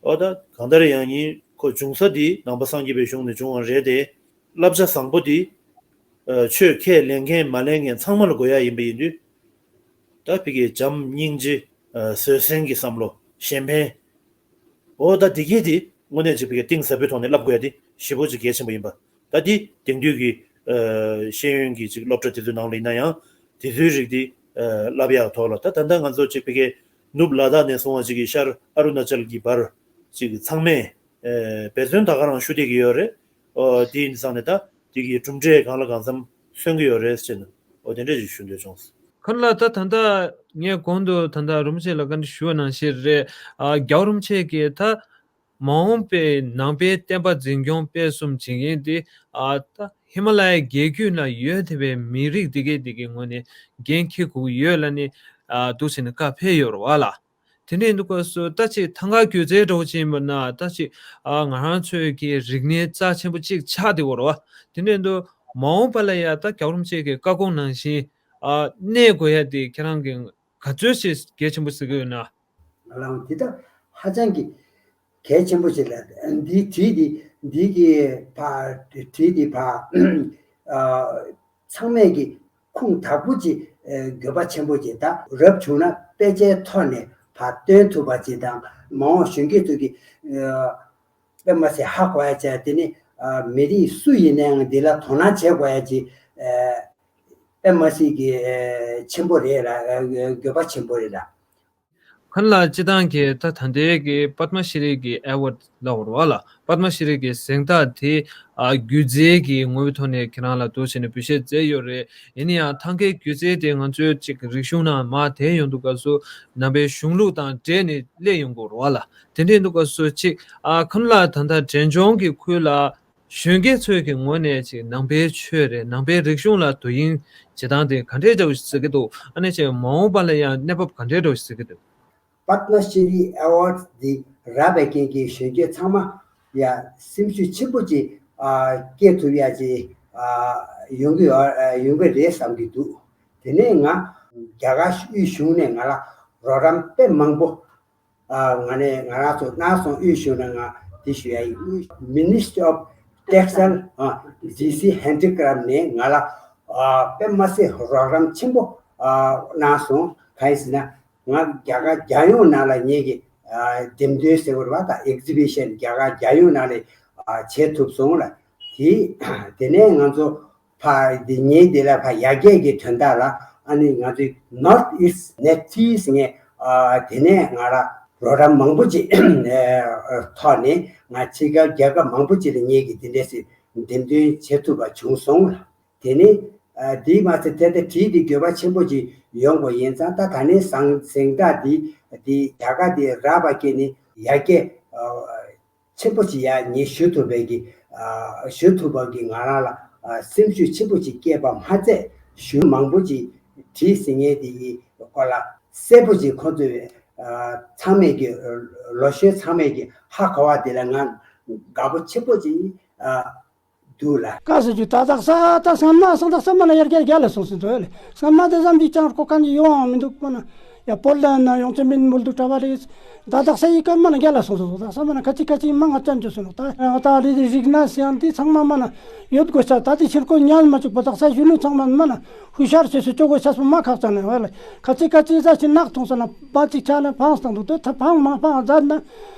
འོ་ད་གང་ལྟར་ཡང་ཡིན། ཁོ་བྱུང་ས་འདི་ནང་པ་སངས་རྒྱས་པའི་གཞུང་ནས་བྱུང་བ་རེད་དེ། བསླབ་བྱ་བཟང་པོ་འདི་ཨ་ཆོས་ཁས་ལེན་མཁན་མ་ལེན་མཁན་ཚང་མ་ལ་དགོས་ཡ་ཡིན་པ་ཡིན་དུས། ད་ཕ་གིའི་བྱམས་སྙིང་རྗེ། ཨ་བཟོད་བསྲན་གྱི་བསམ་བློ། གཞན་ཕན། འོ་ད་འདི་གས་འདི་དངོས་གནས་ཅིག་ཕ་གིའི་གཏིང་ཟབ་པོའི་ཐོག་ནས་བསླབ་དགོས་ཡ་འདི་ཞེ་པོ་ཅིག་གལ་ཆེན་པོ་ཡིན་པ། ད་འདི་དེང་དུས་ཀྱི་ཨ་ཤེས་ཡོན་གྱི་ཅིག་སློབ་གྲྭ་དེ་ཚོའི་ནང་ལ་ཡིན་ན་ཡང་དེ་ཚོའི་རིགས་འདི་ཨ་བསླབ་ཡག་ཐོག་ལ། ད་ད་ལྟ་ང་ཚོ་ཅིག་ཕ་གིའི་ནུབ་ལ་དྭགས་ནས་བཟུང་བ་ཅིག་གི་ཤར་ཨ་རུ་ན་ཅལ་གྱི་བར་ཅིག་ཚང་མས་ཨ་འབད་བརྩོན་ད་ག་རང་ཞུ་བསྡད་ཀྱི་ཡོད་རེད། ཨོ་དེ་ཡིན་ཙང་ནས་ད་དེ་གི་གྲུབ་འབྲས་གང་ལ་གང་འཚམ་སོན་གྱི་ཡོད་རེད་ཟེར་ནས། ཨོ་དེ་འདྲ་ཞིག་ཞུ་འདོད་བྱུང་། ཁོང་ལ་ད་ད་ལྟ་ངས་གོང་དུ་ད་ལྟ་རིན་པོ་ཆེ་ལ་བཀའ་འདྲི་ཞུ་བ་ནང་བཞིན་རེད། ཨ་རྒྱལ་བ་རིན་པོ་ཆེ་གིས་ད་མ་འོངས་པའི་ནང་པའི་བསྟན་པ་འཛིན་སྐྱོང་སྤེལ་གསུམ་བྱེད་མཁན་དེ་ཨ་ད་ཧི་མ་ལ་ཡའི་རྒྱལ་རྒྱུད་ན་ཡོད་བསྡད་པའི་མི་རིགས་དེ་གས་དེ་གའི་ངོས་ནས་འགན་འཁྱེར་དགོས་ཀྱི་ཡོད་ལབ་ནས་ཨ་འདུག་བྱས་ནས་བཀའ་ཕེབས་ཡོད་རེད་བ་ལ། དེ་འདྲ་ཡིན་དུས་སྐབས་སུ་ད་ཅིག་ཐང་ག་སྒྱུ་རྩལ་འདྲ་བོ་ཅིག་ཡིན་པ་ན་ད་ཅིག་ཨ་ང་རང་ཚོའི་གི་རིག་གནས་རྩ་ཆེན་པོ་ཅིག་ཆགས་བསྡད་ཡོད་རེད་བ། དེ་འདྲ་ཡིན་དུས་མ་འོངས་པ་ལ་ཡ་ད་རྒྱལ་བ་རིན་པོ་ཆེ་གི་བཀའ་དགོངས་ནང་བཞིན་ཨ་གནས་དགོས་ཡ་དེ་ཁྱེད་རང་གི་ག་ཚོད་ཅིག་གལ་ཆེན་པོ་གཟིགས་ཀྱི་ཡོད་ན། ལའང་འདི་ད་ཧ་ཅང་གི་གལ་ཆེན་པོ་ཞིག་ལ། འདིའི་བྲིས་འདི་འདི་གི་ཕ་བྲིས་འདི་ཕ་ཨ་ཚང་མས་ཀྱི་ཁུངས་དག་པོ་ཅིག་ཨ་འགྱོད་པ་ཆེན་པོ་ཅིག་ད་རབ་བྱུང་ན་དཔེ་ཆའི་ཐོག་ནས་ཕ་སྟོན་ཐུབ་པ་ཅིག་དང་། མ་འོངས་གཞོན་སྐྱེས་ཚོ་གི་ཨ་དཔེ་མ་སྲིད་ཧ་གོ་ཡ་ཅིག་དེ་ནི་ཨ་མི་རིགས་སུ་ཡིན་ནའང་འདི་ལ་དོ་སྣང་བྱེད་དགོས་ཡ་ཅིག་ཨ་དཔེ་མ་སྲིད་ཀྱི་ཨ་ཆེན་པོ་རེད་ལ། ཨ་འགྱོད་པ་ཆེན་པོ་རེད་ལ། ཁོང་ལ་སྤྱིར་བཏང་གི་ད་ད་ལྟའི་གི་པདྨ་ཤྲི་རི་གི་ཨེ་ཝརཌ་ལབ་དགོས་རེད་བ་ལ། པདྨ་ཤྲི་རི་གི་གཟེངས་རྟགས་དེ་ཨ་སྒྱུ་རྩལ་གྱི་ངོ་བོའི་ཐོག་ནས་ཁྱེད་རང་ལ་འདུག་བྱས་ནས་འབུལ་བཞེས་མཛད་ཡོད་རེད། ཡིན་ན་ཡང་ཐང་གའི་སྒྱུ་རྩལ་དེ་ང་ཚོའི་ཅིག་རིག་གཞུང་ནང་མར་དར་ཡོང་དུས་སྐབས་སུ་ནང་པའི་གཞུང་ལུགས་དང་འབྲེལ་ནས་སླེབས་ཡོང་དགོས་རེད་བ་ལ། དེ་འདྲ་ཡིན་དུས་སྐབས་སུ་ཅིག་ཨ་ཁོང་ལ་ད་ལྟ་འབྲས་ལྗོངས་ཀྱི་ཁུལ་ལ་གཞོན་སྐྱེས་ཚོའི་གི་ངོས་ནས་ཅིག་ནང་པའི་ཆོས་རེད། ནང་པའི་རིག་གཞུང་ལ་དོ་དབྱིངས་བྱེད་སྟངས་དེ་ག་འདྲའི་འདྲ་བོ་ཞིག་གཟིགས་ཀྱི་འདུག་ཨ་ནི་ཅིག་མ་འོངས་པ་ལ་ཡང་གནས་བབ་ག་འདྲའི་འདྲ་བོ་ཞིག་གཟིགས་ཀྱི་འདུག་པདྨ་ཤྲི་རི་ཨེ་ཝརཌ་འདི་རག་པའི་རྐྱེན་གྱིས་གཞོན་སྐྱེས་ཚང་མ་ཡ་སེམས་ཤུགས་ཆེན་པོ་ཅིག་ཨ་སྐྱེ་ཐུབ་ཡ་ཅིག་ཨ་ཡོང་གི་ཡོད། ཨ་ཡོང་གི་རེད་བསམ་གྱི་འདུག་དེ་ནས་ང་རྒྱ་གར་དབུས་གཞུང་ནས་ང་ལ་རོགས་རམ་དཔེ་མང་པོ། ཨ་ང་ནས་ང་རང་ཚོ་གནང་སོང་། དབུས་གཞུང་ནས་ང་འདི་ཞུ་ཡ་ཡིན། དབུས་Ministry of Textile ཨ་ཇི་སི་Handicraft ནས་ང་ལ་ཨ་དཔེ་མ་སྲིད་རོགས་རམ་ཆེན་པོ་ཨ་གནང་སོང་། གང་ཡིན་ཟེར་ན་ང་རྒྱ་གར་རྒྱལ་ཡོངས་ནང་ལ་ངེད་ཀྱི་ཨ་འགྲེམས་སྟོན་ཟེར་བ་རེད་བ། ད་ཨེག་ཛི་བི་ཤན་རྒྱ་གར་རྒྱལ་ཡོངས་ནང་ལ་ཨ་བྱེད་ཐུབ་སོང་ལ། དེ་དེ་ནས་ང་ཚོ་ཕ་དེ་ངའི་དེ་ལ་ཕ་ཡར་རྒྱས་ཀྱི་དོན་དག་ལ་ཨ་ནི་ང་ཚོའི་North East Nepti ཟེར་མཁན་ཨ་དེ་ནས་ང་ལ་རོགས་རམ་མང་པོ་ཅིག་ཨ་ཐོག་ནས་ང་ཕྱི་རྒྱལ་རྒྱལ་ཁབ་མང་པོ་ཅིག་ལ་ངེད་ཀྱིས་དེ་འདྲས་སེ་འགྲེམས་སྟོན་བྱེད་ཐུབ་པ་བྱུང་སོང་ལ། དེ་ནས་ཨ་དེས་མ་ཚད་ད་ལྟ་བྲིས་དེ་འགྱོད་པ་ཆེན་པོ་ཅིག་ཡོང་དགོས་ཡིན་ཙང་། ད་ད་ནས་ཟང་ཟིང་དག་དེ་དེ་རྒྱ་གར་དེ་རག་པ་སྐྱེས་ནས་ཡར་རྒྱས་ཨ་ཆེན་པོ་ཅིག་ཡ་ངས་ཞུ་ཐུབ་པའི་གི་ཨ་ཞུ་ཐུབ་པ་གི་ང་རང་ལ་ཨ་སེམས་ཤུགས་ཆེན་པོ་ཅིག་སྐྱེས་པ་མ་ཚད། ཞུ་མང་པོ་ཅིག་བྲིས་ཟིན་ངེས་དེ་གི་སྐོར་ལ་གསལ་པོ་ཅིག་ཁོང་ཚོས་ཨ་ཚང་མས་གི་ལོ་གཞོན་ཚང་མས་གི་ཧ་གོ་བ་དེ་ལ་ང་དགའ་པོ་ཆེན་པོ་ཅིག་ཨ་ འདུག་ལ། ཀ་ཟེར་རྒྱུ་ད་དག་ས་ད་སྔ་མ་སང་དག་ས་མ་ན་ཡར་རྒྱ་རྒྱ་ལ་སོང་ཟིན་འདུག་ལ། སྔ་མ་དེ་ཙམ་གྱིས་ཀྱང་ཁོ་གང་གི་ཡོང་བ་མི་འདུག་པ་ན། ཡ་པོ་ལ་ན་ཡོང་ཚེ་མིན་མུལ་འདུག་གྲྭ་པ་རེད། ད་དག་ས་ཡི་ཀ་མ་ན་རྒྱ་ལ་སོང་སོང་། དག་ས་མ་ན་ཁ་ཅིག་ཁ་ཅིག་མ་ང་ཙམ་ཅོ་སོང་ནོ། ད་ད་རེད་རིག་ན་སེ་ཡང་འདི་ཚང་མ་མ་ན་ཡོད་དགོས་ས། ད་དེ་ཕྱིར་ཁོ་ཉལ་མ་བཅུག་པ་དག་ས་གཞོན་ནུ་ཚང་མ་མ་ན་ཧུ་ཤར་བྱེད་སུ་ཅོ་དགོས་ས་སུ་མ་ཁག་ཅང་ནས་བ་ལ། ཁ་ཅིག་ཁ་ཅིག་ས་ཞིག་ནག་ཐོང་ས་ན་བ་ཅིག་ཆ་ན་ཕངས་བཏང་འདུག་དེ་ད་ཕངས་མ་ཕངས་མཛད་ན།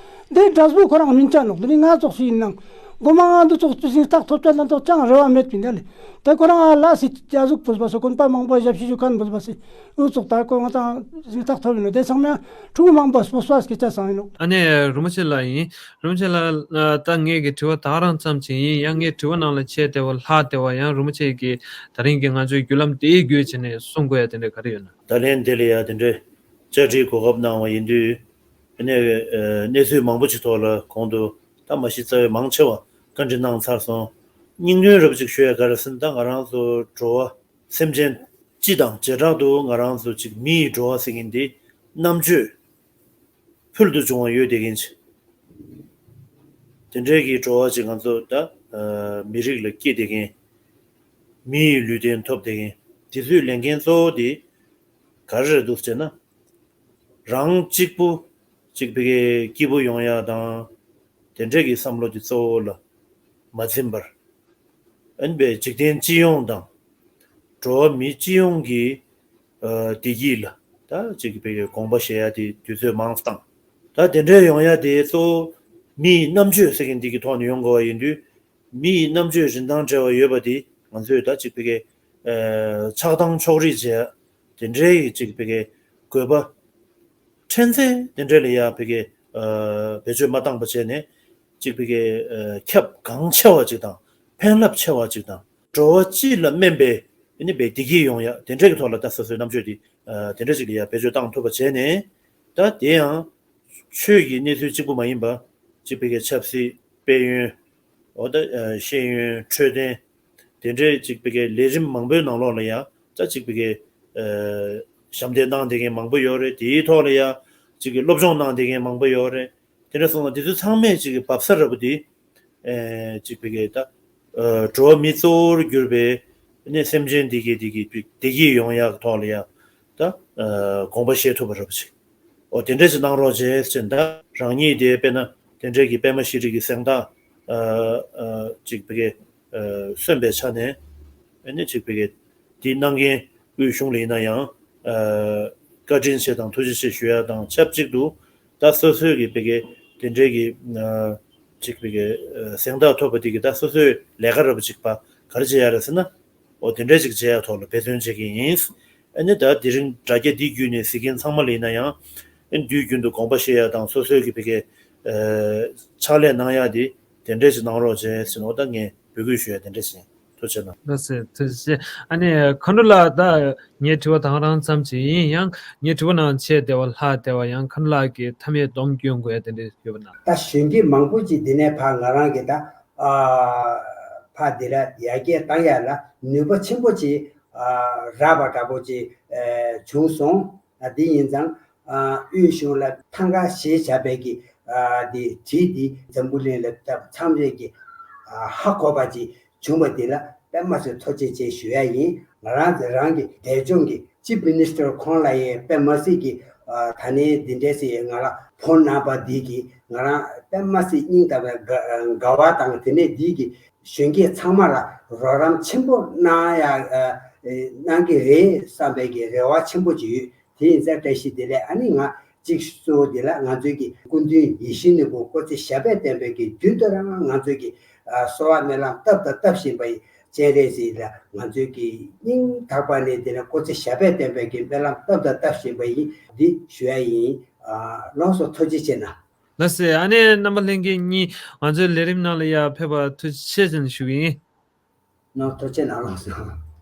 འདི་འབྲས་བུ་ཁོ་རང་མིན་ཅ་ནོག་འདི་ནི་ང་ཙོགས་ཤིག་ཡིན་ནང་། མགོ་མ་ང་འདི་ཙོགས་ཅི་ཞིག་རྟགས་ཐོབ་ཅ་ལ་ཙོགས་ཅང་རེ་བ་མེད་པའི་འདི་ལས། དེ་ཁོ་རང་ཨ་ལ་སི་རྒྱ་གཟུགས་བུལ་བ་སོ་དགོན་པ་མང་པོ་ཞབས་ཞུ་ཞུ་མཁན་བུལ་བ་སི་ཨུ་ཙོགས་ད་ཁོ་ང་ཙང་ཞིག་རྟགས་ཐོབ་ཡིན་ནོ། དེ་ཚང་མ་ཕྲུ་གུ་མང་པོ་སྤོ་སྤོ་སྐད་ཆ་སང་ཡིན་ནོ། ཨ་ནེ་རུ་མ་ཆེ་ལ་ཡིན། རུ་མ་ཆེ་ལ་ད་ངས་ཀྱི་དྲི་བ་ད་རང་ཙམ་ཅིག་ཡིན། ཡང་ངས་དྲི་བ་ནང་ལ་ཆེ་དེ་བ་ལྷག་དེ་བ་ཡང་རུ་མ་ཆེ་གི་ད་རིང་གི་ང་ཚོའི་བརྒྱུད་ལམ་དེའི་བརྒྱུད་བྱས་ནས་གསུང་དགོས་ཡ་དེ་འདྲ་ག་རེ་ཡོད་ན། ད་ལན་དེ་ལ་ཡ་དེ་འདྲའི་བཅར་འདྲིའི་གོ་སྐབས་གནང་བ་ཡིན་དུས། ཨ་ནེ་གནས་ཚུལ་མང་པོ་ཅིག་ཐོག་ལ་གོང་དུ་ད་མ་གཞི་རྩ་བའི་མང་ཆེ་བ་བཀའ་འདྲི་གནང་ཚར་སོང་། སྙིང་དོན་རབ་ཅིག་ཞུ་ཡ་ག་རེ་ཟེར་ན། ད་ང་རང་ཚོ་འགྲོ་བ་སེམས་ཅན་སྤྱི་དང་བྱེ་བྲག་ཏུ་ང་རང་ཚོ་ཅིག་མི་ཡི་འགྲོ་བ་ཟེར་མཁན་འདི་རྣམ་དཔྱོད་ཕུལ་དུ་བྱུང་བ་ཡོད་བསྡད་མཁན་ཅིག་དེ་འདྲའི་གི་འགྲོ་བ་ཅིག་ང་ཚོ་ད་མི་རིགས་ལ་སྐྱེས་བསྡད་མཁན། མི་ཡི་ལུས་རྟེན་ཐོབ་བསྡད་མཁན། དེ་ཚོའི་ལས་འགན་གཙོ་བོ་དེ་ག་རེ་རེད་འདུག་ཟེར་ན། རང་གཅིག་པུ་གཅིག་པའི་སྐྱིད་པོ་ཡོང་ཡ་དང་། དེ་འདྲས་ཀྱི་བསམ་བློ་དེ་གཙོ་བོ་ལ་མ་འཛིན་པར། ཨན་པའི་འཇིག་རྟེན་སྤྱི་ཡོངས་དང་། འགྲོ་བ་མི་སྤྱི་ཡོངས་ཀྱི་ཨ་བདེ་སྐྱིད་ལ་ད་གཅིག་པའི་དགོངས་པ་བཞེས་ཡ་དེ་དུས་ཚོད་མང་བཏང་། ད་དེ་འདྲས་ཡོང་ཡ་དེ་གཙོ་བོ་མི་ཡི་རྣམ་དཔྱོད་ཟེར་མཁན་འདི་གི་ཐོག་ནས་ཡོང་དགོས་པ་ཡིན་དུས། མི་ཡི་རྣམ་དཔྱོད་རིན་ཐང་བྲལ་བ་ཡོད་པ་འདི་ང་ཚོས་ད་ཅིག་ཕ་གི་ཨ་ཆགས་སྡང་ཕྱོགས་རིས་བྱས། དེ་འདྲའི་ཅིག་ཕ་གི་དགོས་པ་ཕྲན་ཚེ་དེ་འདྲ་ལ་ཡ་ཕ་གི་ཨ་བེད་སྤྱོད་མ་བཏང་པ་བྱས་ནས་ཅིག་ཕ་གི་ཨ་ཁྱབ་གང་ཆེ་བ་ཅིག་དང་ཕན་རླབས་ཆེ་བ་ཅིག་དང་། འགྲོ་བ་སྤྱི་ལ་སྨན་པའི་ཨ་ནི་བའི་བདེ་སྐྱིད་ཡོང་ཡ་དེ་འདྲ་གི་ཐོག་ལ་ད་སོ་སོའི་རྣམ་དཔྱོད་འདི་ཨ་དེ་འདྲ་ཅིག་ལ་ཡ་བེད་སྤྱོད་བཏང་ཐུབ་པ་བྱས་ནས། ད་དེ་ཡང་ཆོས་ཀྱི་གནས་ཚུལ་གཅིག་པུ་མ་ཡིན་པ། ཅིག་ཕ་གི་ཆབ་སྲིད། དཔལ་ཡོན། འོ་ད་ཨ་ཤེས་ཡོན། འཕྲོད་བསྟེན། དེ་འདྲའི་ཅིག་ཕ་གི་ལས་རིམ་མང་པོའི་ནང་ལོགས་ལ་ཡང་ད་ཅིག་ཕ་གི་ཨ་ཞབས་འདེགས་གནང་བསྡད་མཁན་མང་པོ་ཡོད་རེད། དེའི་ཐོག་ལ་ཡང་ཅིག་གི་སློབ་སྦྱོང་གནང་བསྡད་མཁན་མང་པོ་ཡོད་རེད། དེ་འདྲ་སོང་ཙང་དེ་ཚོ་ཚང་མས་ཅིག་གི་བབས་ས་ར་བུ་དེ་ཨེ་ཅིག་ཕ་གི་ད་ཨ་འགྲོ་བ་མི་གཙོ་བོར་གྱུར་པའི་ནི་སེམས་ཅན་འདི་གི་འདི་གི་བདེ་སྐྱིད་ཡོང་ཡག་ཐོག་ལ་ཡང་ད་ཨ་དགོངས་པ་བཞེས་ཐུབ་པ་ར་བུ་ཅིག་འོ་དེ་འདྲ་ཞིག་གནང་རོགས་བྱས་ཟེར། ད་རང་ཉིད་དེ་དཔེར་ན་དེ་འདྲའི་གི་པད་མ་ཤེས་རིག་གི་གཟེངས་རྟགས་ཨ་ཨ་ཅིག་ཕ་གི་ཨ་སོན་པའི་ཆ་ནས་ཨ་ནི་ཅིག་ཕ་གི་འདི་གནང་མཁན་དབུས་གཞུང་ལ་ཡིན་ན་ཡང་ཨ་བཀའ་དྲིན་ཆེ་དང་ཐུགས་རྗེ་ཆེ་ཞུ་ཡ་དང་ཆབས་ཅིག་ཏུ། ད་སོ་སོའི་གི་ཕ་གི་དེ་འདྲའི་གི་ཨ་ཅིག་ཕ་གི་ཨ་གཟེངས་རྟགས་ཐོབ་པ་དེ་གི་ད་སོ་སོའི་ལས་ཀ་ར་བུ་ཅིག་པ་ག་རེ་བྱེད་ཡ་རེད་ཟེར་ན། འོ་དེ་འདྲ་ཅིག་བྱེད་ཡ་ཐོག་ལ་འབད་བརྩོན་བྱེད་ཀྱི་ཡིན། ཨ་ནི་ད་དེ་རིང་དྲ་རྒྱ་འདི་བརྒྱུད་ནས་གཟིགས་མཁན་ཚང་མ་ལ་ཡིན་ན་ཡང་། ཨ་ནི་དུས་རྒྱུན་དུ་དགོངས་པ་བཞེས་ཡ་དང་སོ་སོའི་གི་ཕ་གི་ཨ་ཕྱག་ལས་གནང་ཡ་དེ་དེ་འདྲ་ཅིག་གནང་རོགས་བྱས་ཟེར་ནོ། ད་ངས་འབོད་སྐུལ་ཞུ་ཡ་དེ་འདྲ་ཞིག་ཐུགས་རྗེ་གནང་། ལགས་སེ། ཐུགས་རྗེ་ཆེ། ཨ་ནི་མཁའ་འགྲོ་ལགས། ད་ངའི་དྲི་བ་དང་རང་ཙམ་ཅིག་ཡིན། ཡང་ངའི་དྲི་བ་ནང་ཆེ་དེ་བ་ལྷག་དེ་བ་ཡང་མཁའ་འགྲོ་ལགས་ཀྱིས་མཐའ་མའི་སྡོམ་སྐྱོན་དགོས་ཡ་དེ་འདྲ་ཡོད་པ་ན། ད་གཞོན་སྐྱེས་མང་པོ་ཅིག་འདི་ནས་ཕར་ང་རང་གི་ད་ཨ་ཕར་འདི་ལ་ཡར་རྒྱས་བཏང་ཡ་ལ་ནུས་པ་ཆེན་པོ་ཅིག་ཨ་རག་པ་འདྲ་པོ་ཅིག་ཨ་བྱུང་སོང་། ཨ་འདི་ཡིན་ཙང་ཨ་དབུས་གཞུང་ལ་ཐང་ག་ཞེས་བྱ་བའི་གི་ཨ་འདི་བྲིས་འདི་འཛམ་བུ་གླིང་ལ་ད་ཚང་མས་ཀྱི་ཨ་ཧ་གོ་བ་ཅིག་བྱུང་བ་འདི་ལ་དཔེ་མ་སྲིད་ཐུགས་རྗེ་ཆེ་ཞུ་ཡ་ཡིན། ང་རང་ཚོ་རང་གི་འབྲས་ལྗོངས་ཀྱི་ཅིབ་མི་ནི་སི་ཊར་ཁོང་ལ་ཡང་དཔེ་མ་སྲིད་ཀྱི་ཨ་ད་ནི་འདི་འདྲས་སེ་ང་ལ་ཕོན་གནང་བ་འདི་གིས་ང་རང་དཔེ་མ་སྲིད་སྙིང་ཐག་པའི་དགའ་དགའ་བ་དང་། དེ་ནས་འདི་གི་གཞོན་སྐྱེས་ཚང་མ་ལ་རོགས་རམ་ཆེན་པོ་གནང་ཡ་ཨ་གནང་གི་རེད་བསམ་པའི་གི་རེ་བ་ཆེན་པོ་ཅིག་ཡོད། དེ་ཡིན་ཙང་བཀྲ་ཤིས་བདེ་ལེགས། ཨ་ནི་ང་གཅིག་གཙོ་བོ་དེ་ལ་ང་ཚོའི་གི་སྐུ་མདུན་ཡིད་བཞིན་ནོར་བུ་སྐུ་ཚེ་ཞབས་པད་བརྟན་པའི་གི་མདུན་དུ་རང་ང་ཚོའི་གི་ཨ་གསོལ་བ་སྨོན་ལམ་བཏབ་དང་བཏབ་བཞིན་པ་ཡི་སྤྱན་རས་གཟིགས་ལ་ང་ཚོའི་གི་སྙིང་ཐག་པ་ནས་དེ་ལ་སྐུ་ཚེ་ཞབས་པད་བརྟན་པའི་གི་སྨོན་ལམ་བཏབ་དང་བཏབ་བཞིན་པ་ཡིན། འདི་ཞུ་ཡ་ཡིན། ཨ་ལགས་སོ། ཐུགས་རྗེ་ཆེ་གནང་། ལགས་སེ། ཨ་ནེ་རྣམ་པ་ལྷན་རྒྱས་གཉིས་ང་ཚོའི་ལས་རིམ་ནང་ལ་ཡར་ཕེབས་པར་ཐུགས་རྗེ་ཆེ་ཟེར་ནས་ཞུ་གི་ཡིན། ནོ། ཐུགས་རྗེ་གནང་། ལགས་སོ།